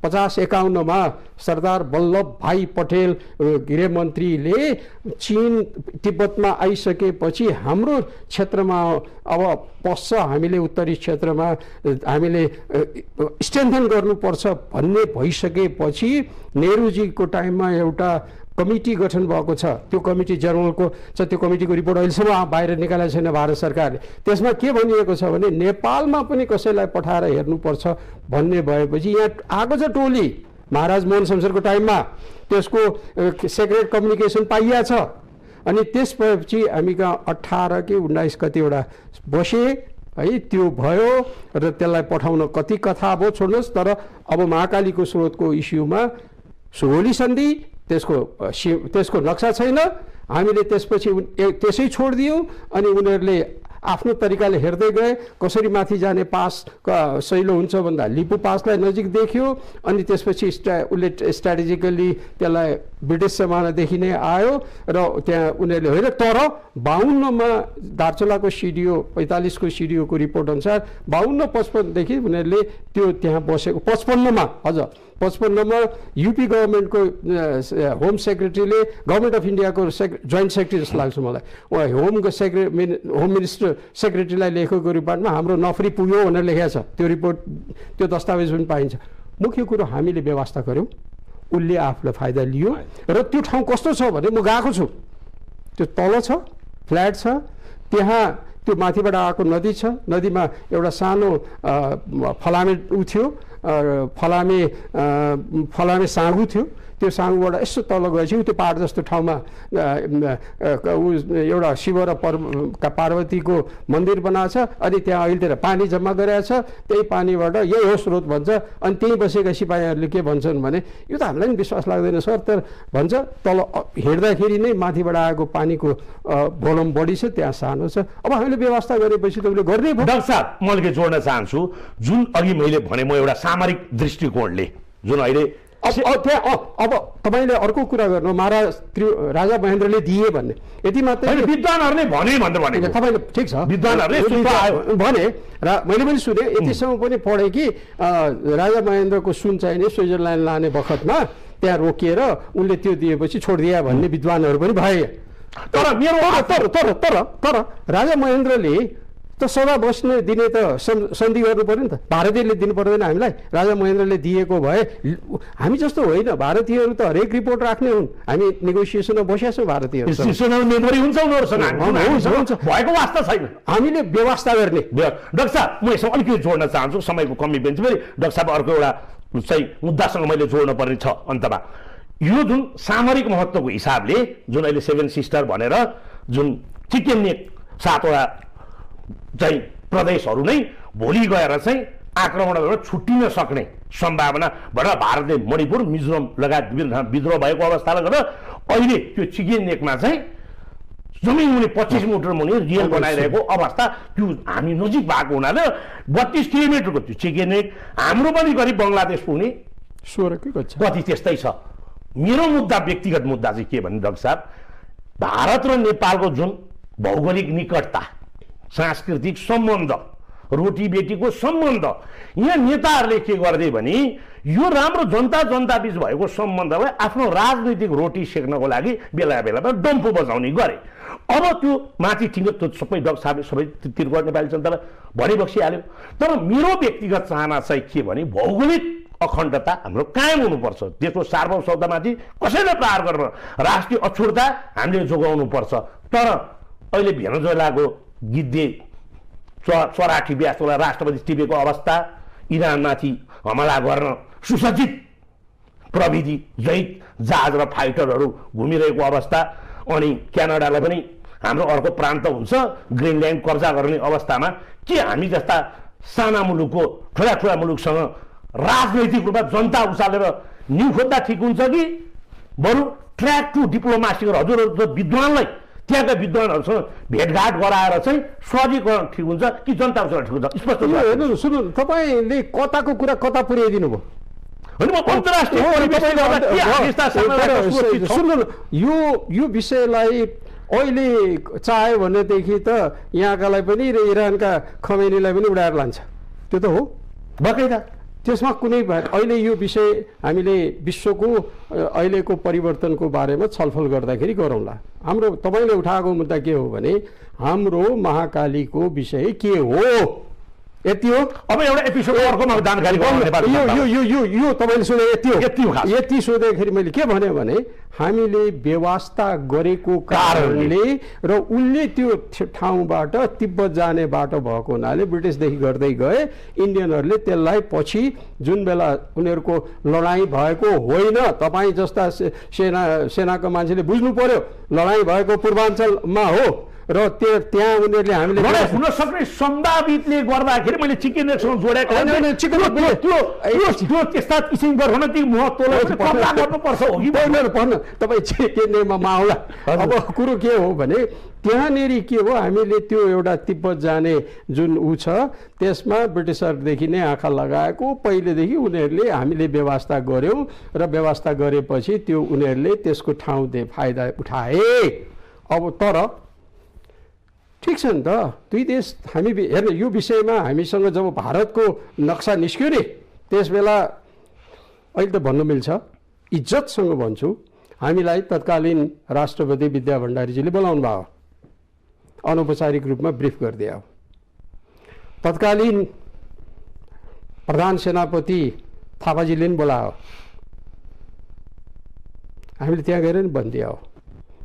50-51 मा सरदार वल्लभ भाई पटेल गृहमन्त्रीले चीन तिब्बतमा आइसकेपछि हाम्रो क्षेत्रमा अब पश्च हामीले उत्तरी क्षेत्रमा हामीले स्ट्रेन्थन गर्नुपर्छ भन्ने भइसकेपछि नेहरूजीको टाइममा एउटा कमिटी गठन भएको छ त्यो कमिटी जनरलको छ त्यो कमिटीको रिपोर्ट अहिलेसम्म बाहिर निकालेको छैन भारत सरकारले त्यसमा के भनिएको छ भने नेपालमा पनि कसैलाई पठाएर हेर्नुपर्छ भन्ने भएपछि यहाँ आएको छ टोली महाराज मोहन शमशेरको टाइममा त्यसको सेक्रेट कम्युनिकेसन पाइया छ अनि त्यसपछि हामी कहाँ 18 कि 19 कतिवटा बसे है त्यो भयो र त्यसलाई पठाउन कति कथा भयो छोड्नुहोस् तर अब महाकालीको स्रोतको इस्युमा सुगोली सन्धि त्यसको नक्सा छैन हामीले त्यसपछि त्यसै छोडिदियौं अनि उनीहरूले आफ्नो तरिकाले हेर्दै गए कसरी माथि जाने पास सहिलो हुन्छ भन्दा लिपु पासलाई नजिक देख्यो अनि त्यसपछि उसले स्ट्र्याटेजिकली त्यसलाई ब्रिटिस जमानादेखि नै आयो र त्यहाँ उनीहरूले होइन तर 52 मा दार्चुलाको सिडिओ 45 को सिडिओको रिपोर्ट अनुसार 52-55 देखि उनीहरूले त्यो त्यहाँ बसेको 55 मा हजुर 55 मा यूपी गभर्नमेन्टको होम सेक्रेटरीले गभर्नमेन्ट अफ इन्डियाको जोइन्ट सेक्रेटरी जस्तो लाग्छ मलाई उहाँ होम मिनिस्टर सेक्रेटरीलाई लेखेको रिपोर्टमा हाम्रो नफरी पुग्यो भनेर लेखेको छ त्यो रिपोर्ट त्यो दस्तावेज पनि पाइन्छ मुख्य कुरो हामीले व्यवस्था गर्यौं उनले आफूलाई फाइदा लियो र त्यो ठाउँ कस्तो छ भने म गएको छु त्यो तल छ फ्ल्याट छ त्यहाँ त्यो माथिबाट आएको नदी छ नदीमा एउटा सानो फलामे थियो फलामे साँगु थियो त्यो साँगुबाट यसो तल गएपछि त्यो पहाड जस्तो ठाउँमा एउटा शिव र पार्वतीको मन्दिर बनाएको छ अनि त्यहाँ अहिले पानी जम्मा गरेको छ त्यही पानीबाट यही हो स्रोत भन्छ अनि त्यही बसेका सिपाहीहरूले के भन्छन् भने यो त हामीलाई पनि विश्वास लाग्दैन सर तर भन्छ तल हेर्दाखेरि नै माथिबाट आएको पानीको भोल्युम बढी छ त्यहाँ सानो छ अब हामीले व्यवस्था गरेपछि तपाईँले गर्ने भयो डाक्टर साहब मैले के जोड्न चाहन्छु जुन अघि मैले भने म एउटा सामरिक दृष्टिकोणले जुन अहिले अब तपाईँले अर्को कुरा गर्नु महाराज राजा महेन्द्रले दिए भन्ने यति मात्रै विद्वानहरूले भने भनेर भनेको तपाईँले ठिक छ विद्वानहरूले भने र मैले पनि सुने यतिसम्म पनि पढेँ कि राजा महेन्द्रको सुन चाहिने स्विजरल्यान्ड लाने बखतमा त्यहाँ रोकिएर उनले त्यो दिएपछि छोडिदिया भन्ने विद्वानहरू पनि भए। तर मेरो तर राजा महेन्द्रले त सदा बस्ने दिने त सन्धि गर्नु पर्यो नि त, भारतीयले दिनु पर्दैन हामीलाई। राजा महेन्द्रले दिएको भए हामी जस्तो होइन, भारतीयहरू त हरेक रिपोर्ट राख्ने हुन्, हामी नेगोसिएसनमा बसेका छौँ भारतीयहरू, मेमोरी हुन्छ उनीहरूसँग भएको वास्ता छैन, हामीले व्यवस्था गर्ने। डाक्टर साहब म यसमा अलिकति जोड्न चाहन्छु, समयको कमी पनि छ फेरि डाक्टर साहब अर्को एउटा चाहिँ मुद्दासँग मैले जोड्नु पर्ने छ अन्तमा। यो जुन सामरिक महत्त्वको हिसाबले जुन अहिले 7 सिस्टर भनेर जुन चिकेनिक 7वटा चाहिँ प्रदेशहरू नै भोलि गएर चाहिँ आक्रमणबाट छुट्टिन सक्ने सम्भावनाबाट भारतले मणिपुर मिजोरम लगायत विभिन्न विद्रोह भएको अवस्थाले गर्दा अहिले त्यो चिकेनिकमा चाहिँ जमिन मुनि 25 मिटर मुनि रियल बनाइरहेको अवस्था त्यो हामी नजिक भएको हुनाले 32 किलोमिटरको त्यो चिकेनिक हाम्रो पनि करिब बङ्गलादेश पुग्ने 16 कति त्यस्तै छ। मेरो मुद्दा व्यक्तिगत मुद्दा चाहिँ के भने डाक्टर साहब, भारत र नेपालको जुन भौगोलिक निकटता, सांस्कृतिक सम्बन्ध, रोटी बेटीको सम्बन्ध, यहाँ नेताहरूले के गर्दै भने यो राम्रो जनता बीच भएको सम्बन्धलाई आफ्नो राजनीतिक रोटी सेक्नको लागि बेला बेलामा डम्फु बजाउने गरे। अब त्यो माथि ठिक त्यो सबै डाक्टर साहबले सबै त्रिपुरा नेपाली जनतालाई भनिबक्सिहाल्यो। तर मेरो व्यक्तिगत चाहना चाहिँ के भने भौगोलिक अखण्डता हाम्रो कायम हुनुपर्छ, देशको सार्वभौमतामाथि कसैले प्रहार गर्न, राष्ट्रिय अक्षुण्णता हामीले जोगाउनु पर्छ। तर अहिले भेनेजुएलाको गिद्धे चरा टिपियासलाई राष्ट्रपति टिपेको अवस्था, इरानमाथि हमला गर्न सुसज्जित प्रविधि जहित जहाज र फाइटरहरू घुमिरहेको अवस्था, अनि क्यानाडालाई पनि हाम्रो अर्को प्रान्त हुन्छ ग्रिनल्यान्ड कब्जा गर्ने अवस्थामा के हामी जस्ता साना मुलुकको ठुला मुलुकसँग राजनैतिक रूपमा जनता उचालेर न्यु खोज्दा ठिक हुन्छ कि बरु ट्र्याक टु डिप्लोमासी हजुरहरू विद्वानलाई त्यहाँका विद्वानहरूसँग भेटघाट गराएर चाहिँ सहजीकरण ठिक हुन्छ कि जनता उचालेर ठिक हुन्छ? स्पष्ट हेर्नु सुन्नु, तपाईँले कताको कुरा कता पुर्याइदिनु भयो? यो विषयलाई अहिले चाह्यो भनेदेखि त यहाँकालाई पनि र इरानका खमेनीलाई पनि उडाएर लान्छ, त्यो त हो बकैदा। त्यसमा कुनै अहिले यो विषय हामीले विश्वको अहिलेको परिवर्तनको बारेमा छलफल गर्दाखेरि गरौँला। हाम्रो तपाईँले उठाएको मुद्दा के हो भने हाम्रो महाकालीको विषय के हो, यति हो। अब एउटा एपिसोड अर्कोमा जानकारी यो तपाईँले सोधे यति सोध्दाखेरि मैले के भने हामीले व्यवस्था गरेको कारणले र उनले त्यो ठाउँबाट तिब्बत जाने बाटो भएको हुनाले ब्रिटिसदेखि गर्दै गए, इन्डियनहरूले त्यसलाई पछि जुन बेला उनीहरूको लडाइँ भएको होइन, तपाईँ जस्ता सेनाको मान्छेले बुझ्नु पर्यो लडाइँ भएको पूर्वाञ्चलमा हो र त्यहाँ उनीहरूले हामीले हुन सक्ने सम्भावितले गर्दाखेरि मैले चिकेनसँग जोडेको त्यस्ता किसिमको रणनीतिक महत्त्वलाई कब्जा गर्नुपर्छ हो कि भन्नु तपाईँ चिकेनमा आउला। अब कुरो के हो भने त्यहाँनिर के हो, हामीले त्यो एउटा तिब्बत जाने जुन ऊ छ त्यसमा ब्रिटिसरदेखि नै आँखा लगाएको पहिलेदेखि उनीहरूले हामीले व्यवस्था गऱ्यौँ र व्यवस्था गरेपछि त्यो उनीहरूले त्यसको ठाउँले फाइदा उठाए। अब तर ठिक छ नि त, दुई देश हामी हेर्नु यो विषयमा हामीसँग जब भारतको नक्सा निस्क्यो नि त्यस बेला अहिले त भन्नु मिल्छ, इज्जतसँग भन्छु, हामीलाई तत्कालीन राष्ट्रपति विद्या भण्डारीजीले बोलाउनु भयो, अनौपचारिक रूपमा ब्रिफ गरिदियो। तत्कालीन प्रधान सेनापति थापाजीले पनि बोलायो, हामीले त्यहाँ गएर नि भनिदियो।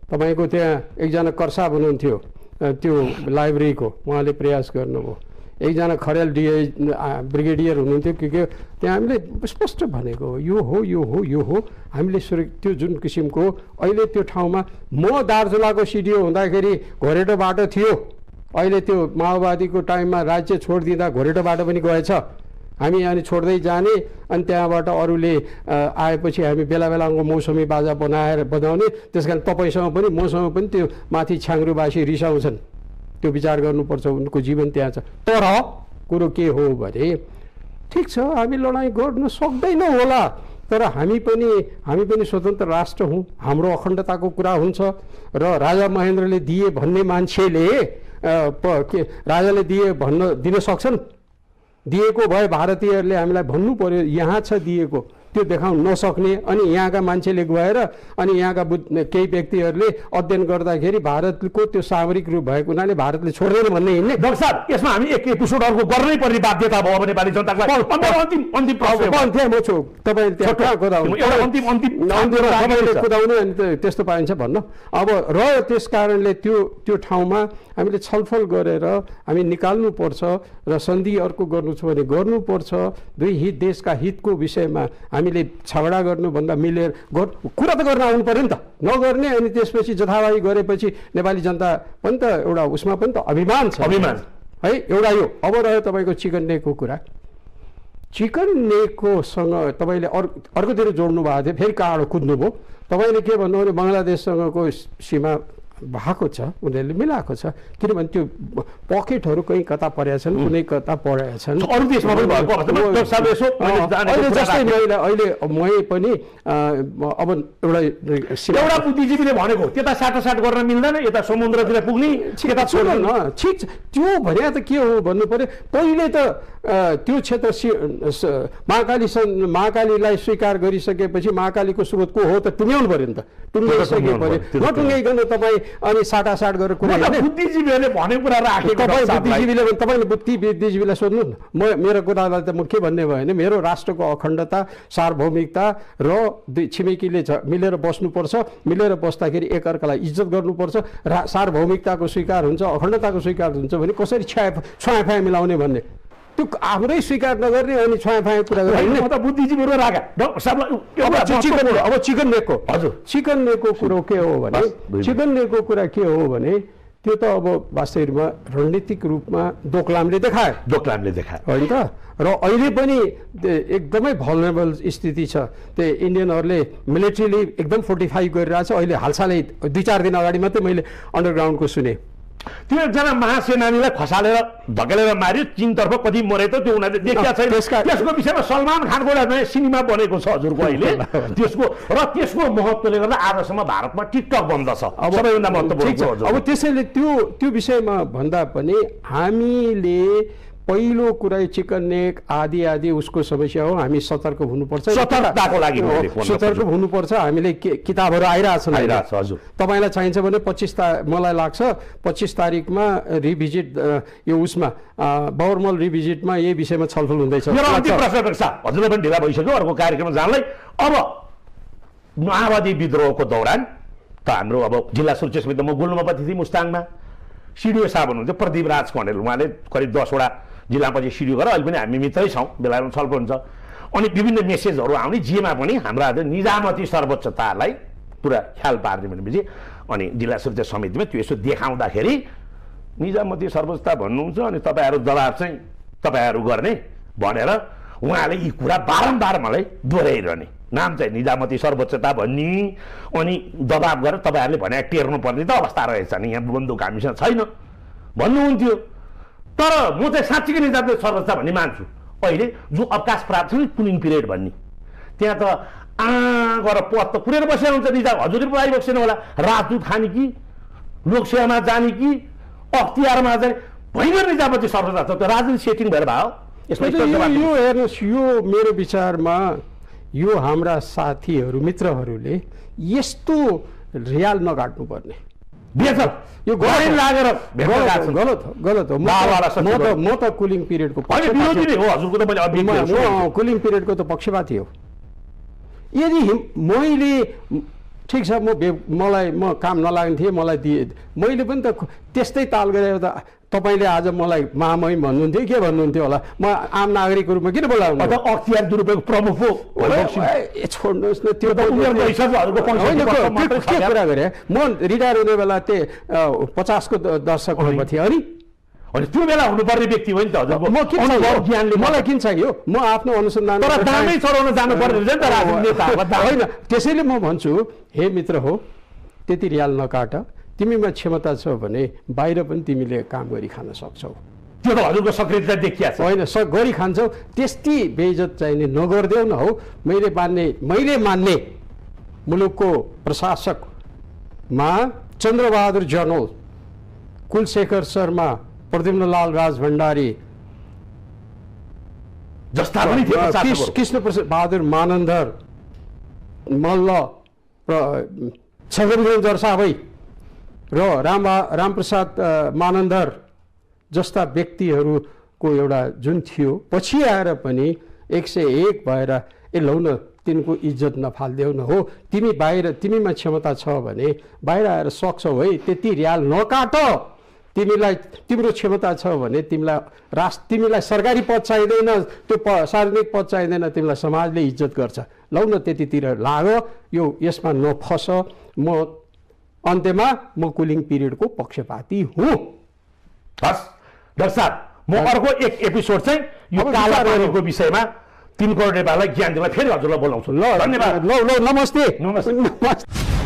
तपाईँको त्यहाँ एकजना कर्सा हुनुहुन्थ्यो त्यो लाइब्रेरीको, उहाँले प्रयास गर्नुभयो। एकजना खरेल ब्रिगेडियर हुनुहुन्थ्यो के त्यहाँ हामीले स्पष्ट भनेको यो हो। हामीले त्यो जुन किसिमको अहिले त्यो ठाउँमा म दार्चुलाको सिडिओ हुँदाखेरि घोरेटो बाटो थियो, अहिले त्यो माओवादीको टाइममा राज्य छोडिदिँदा घोरेटो बाटो पनि गएछ। हामी अनि छोड्दै जाने अनि त्यहाँबाट अरूले आएपछि हामी बेला बेलाको मौसमी बाजा बजाउने, त्यस कारण तपाईँसँग पनि मसँग पनि त्यो माथि छ्याङ्रुबासी रिसाउँछन्, त्यो विचार गर्नुपर्छ, उनको जीवन त्यहाँ छ। तर कुरो के हो भने ठिक छ हामी लडाइँ गर्न सक्दैनौँ होला, तर हामी पनि स्वतन्त्र राष्ट्र हौँ, हाम्रो अखण्डताको कुरा हुन्छ र राजा महेन्द्रले दिए भन्ने मान्छेले राजाले दिन सक्छन्? दिएको भए भारतीयहरूले हामीलाई भन्नु पर्यो यहाँ छ दिएको, त्यो देखाउन नसक्ने अनि यहाँका मान्छेले गएर अनि यहाँका केही व्यक्तिहरूले अध्ययन गर्दाखेरि भारतको त्यो सामरिक रूप भएको हुनाले भारतले छोड्दैन भन्ने हिँड्ने। डाक्टर साहब, यसमा हामी एक एपिसोड अर्को गर्नै पर्ने बाध्यता भयो भने नेपाली जनतालाई अन्तिम प्रश्न म छु तपाईँले त्यहाँ कहाँ कुदाउनु अनि त्यस्तो पाइन्छ भन्न। अब र त्यस कारणले त्यो ठाउँमा हामीले छलफल गरेर हामी निकाल्नुपर्छ र सन्धि अर्को गर्नु छ भने गर्नुपर्छ। दुई देशका हितको विषयमा हामीले झगडा गर्नुभन्दा मिलेर कुरा त गर्न आउनु पर्यो नि त, नगर्ने अनि त्यसपछि जथाभावी गरेपछि नेपाली जनता पनि त एउटा उसमा पनि त अभिमान छ है एउटा। यो अब रह्यो तपाईँको चिकन नेकको कुरा, चिकन नेककोसँग तपाईँले अर्कोतिर जोड्नु भएको थियो, फेरि कहाँबाट कुद्नुभयो। तपाईँले के भन्नु भने बङ्गलादेशसँगको सीमा भएको छ, उनीहरूले मिलाएको छ, किनभने त्यो पकेटहरू कहीँ कता परेका छन्, कुनै कता परेका छन्। अरू देशमा पनि अहिले मै पनि अब एउटा बुद्धिजीवीले भनेको त्यता साटासाट गर्न मिल्दैन, यता समुद्रतिर पुग्ने यता छोड्नु न। ठिक छ, त्यो भने त के हो भन्नु पर्यो, पहिले त त्यो क्षेत्र महाकालीलाई स्वीकार गरिसकेपछि महाकालीको स्रोत को हो त टुङ्ग्याउनु पर्यो नि त, टुङ्गाइसके पर्यो। नटुङ्गाइकन तपाईँ अनि साटासाट गरेर कुरा बुद्धिजीवीहरूले भनेको कुरा राखेको, तपाईँले बुद्धिजीवीलाई सोध्नु न। मेरो कुरालाई त म के भन्ने भयो भने मेरो राष्ट्रको अखण्डता सार्वभौमिकता र छिमेकीले मिलेर बस्नुपर्छ, मिलेर बस्दाखेरि एकअर्कालाई इज्जत गर्नुपर्छ, सार्वभौमिकताको स्वीकार हुन्छ, अखण्डताको स्वीकार हुन्छ भने कसरी छुवाफाया मिलाउने भन्ने, त्यो हाम्रै स्वीकार नगर्ने अनि छुवाफाया कुरा गर्ने बुद्धिजीवीहरू राखा। अब चिकन नेकको हजुर चिकन नेकको कुरो के हो भने, चिकन नेकको कुरा के हो भने त्यो त अब वास्तविकमा रणनीतिक रूपमा दोकलामले देखायो होइन त। र अहिले पनि एकदमै भलरेबल स्थिति छ, त्यो इन्डियनहरूले मिलिट्रीले एकदम फोर्टिफाई गरिरहेछ। अहिले हालसालै 2-4 दिन अगाडि मात्रै मैले अन्डरग्राउन्डको सुने, त्यो एकजना महासेनानीलाई खसालेर धकेलेर मार्यो, चीनतर्फ कति मरे त त्यो उनीहरूले देखिया छैन। त्यसको विषयमा सलमान खानको एउटा सिनेमा बनेको छ हजुरको अहिले, त्यसको महत्त्वले गर्दा आजसम्म भारतमा टिकटक बन्द छ, सबैभन्दा महत्त्वपूर्ण। अब त्यसैले त्यो विषयमा भन्दा पनि हामीले पहिलो कुरा चिकन नेक आदि उसको समस्या हो, हामी सतर्क हुनुपर्छ, सतर्क हुनुपर्छ। हामीले किताबहरू आइरहेछन् हजुर, तपाईँलाई चाहिन्छ भने मलाई लाग्छ 25 तारिकमा रिभिजिट यो उसमा बर्मल रिभिजिटमा यही विषयमा छलफल हुँदैछ। हजुरलाई पनि ढिला भइसक्यो अर्को कार्यक्रम जानलाई। अब माओवादी विद्रोहको दौरान त हाम्रो अब जिल्ला सुरक्षा समिति म गुल्नुमा पनि थिएँ, मुस्ताङमा सिडिओ साहब हुनुहुन्थ्यो प्रदीप राज कणेल, उहाँले करिब 10वटा जिल्लामा चाहिँ सिडिओ गरेर अहिले पनि हामी मित्रै छौँ, बेलामा छलफल हुन्छ। अनि विभिन्न मेसेजहरू आउने, जेमा पनि हाम्रा निजामती सर्वोच्चतालाई पुरा ख्याल पार्ने भनेपछि अनि जिल्ला सुरक्षा समितिमा त्यो यसो देखाउँदाखेरि निजामती सर्वोच्चता भन्नुहुन्छ अनि तपाईँहरू दबाब चाहिँ तपाईँहरू गर्ने भनेर उहाँले यी कुरा बारम्बार मलाई दोहोऱ्याइरहने। नाम चाहिँ निजामती सर्वोच्चता भन्ने अनि दबाब गरेर तपाईँहरूले भने टेर्नुपर्ने त अवस्था रहेछ नि, यहाँ बन्दुक हामीसँग छैन भन्नुहुन्थ्यो। तर म चाहिँ साँच्चीकै निजामती सर्वोच्चता भन्ने मान्छु। अहिले जो अवकाश प्राप्त छ नि कुलिङ पिरियड भन्ने, त्यहाँ त गएर पद त पुरेर बसेर हुन्छ निजाम। हजुरले पनि आइबक्सेन होला, राजदूत खाने कि लोकसेवामा जाने कि अख्तियारमा जाने होइन निजामती सर्वोच्चता त राजनीति सेटिङ भएर भयो। यो हेर्नुहोस्, यो मेरो विचारमा यो हाम्रा साथीहरू मित्रहरूले यस्तो रियाल नगाट्नु पर्ने, यो लागेर गलत हो। म त कुलिङ पिरियडको कुलिङ पिरियडको त पक्षपाती हो। यदि मैले ठिक छ म काम नलाग्ने थिएँ, मलाई दिए, मैले पनि त त्यस्तै ताल गरेर त तपाईँले आज मलाई महामहिम भन्नुहुन्थ्यो के भन्नुहुन्थ्यो होला, म आम नागरिकको रूपमा किन बोलाउनु? अख्तियार दुरुपयोग प्रमुख हो, छोड्नुहोस् न त्यो के कुरा गरेँ। म रिटायर हुने बेला त्यही 50 को दशकमा थिएँ अनि त्यो बेला हुनुपर्ने व्यक्ति हो नि त हजुर। म के ज्ञानले मलाई किन चाहियो? म आफ्नो अनुसन्धान दामै चढाउन जानु पर्ने होइन। त्यसैले म भन्छु हे मित्र हो, त्यति रियाल नकाट, तिमीमा क्षमता छ भने बाहिर पनि तिमीले काम गरी खान सक्छौ। त्यो त हजुरको सक्रियता देखिया छ। होइन गरी खान्छौ त्यस्तै बेइज्जत चाहिने नगरिदेऊ न हौ। मैले मान्ने मुलुकको प्रशासकमा चन्द्रबहादुर जनोल, कुलशेखर शर्मा, प्रद्युम्नलाल राजभण्डारी जस्ता पनि थिए, कृष्ण प्रसाद बहादुर मानन्धर, मल्ल, छगनदेव जरसाबै र रामप्रसाद मानन्धर जस्ता व्यक्तिहरूको एउटा जुन थियो, पछि आएर पनि 101 भएर लौ न तिनको इज्जत नफाल्देऊ न हो। तिमीमा क्षमता छ भने बाहिर आएर सक्छौ है, त्यति र्याल नकाट। तिम्रो क्षमता छ भने तिमीलाई सरकारी पद चाहिँदैन, त्यो सार्वजनिक पद चाहिँदैन, तिमीलाई समाजले इज्जत गर्छ। लौ न त्यतितिर लाग, यसमा नफस। म अन्त्यमा म कुलिङ पिरियडको पक्षपाती हुँ। हस् डाक्टर साहब, म अर्को एक एपिसोड चाहिँ यो काला पानीको विषयमा 3 करोड नेपाललाई ज्ञान दिनलाई फेरि हजुरलाई बोलाउँछु। ल धन्यवाद। ल नमस्ते। नमस्ते।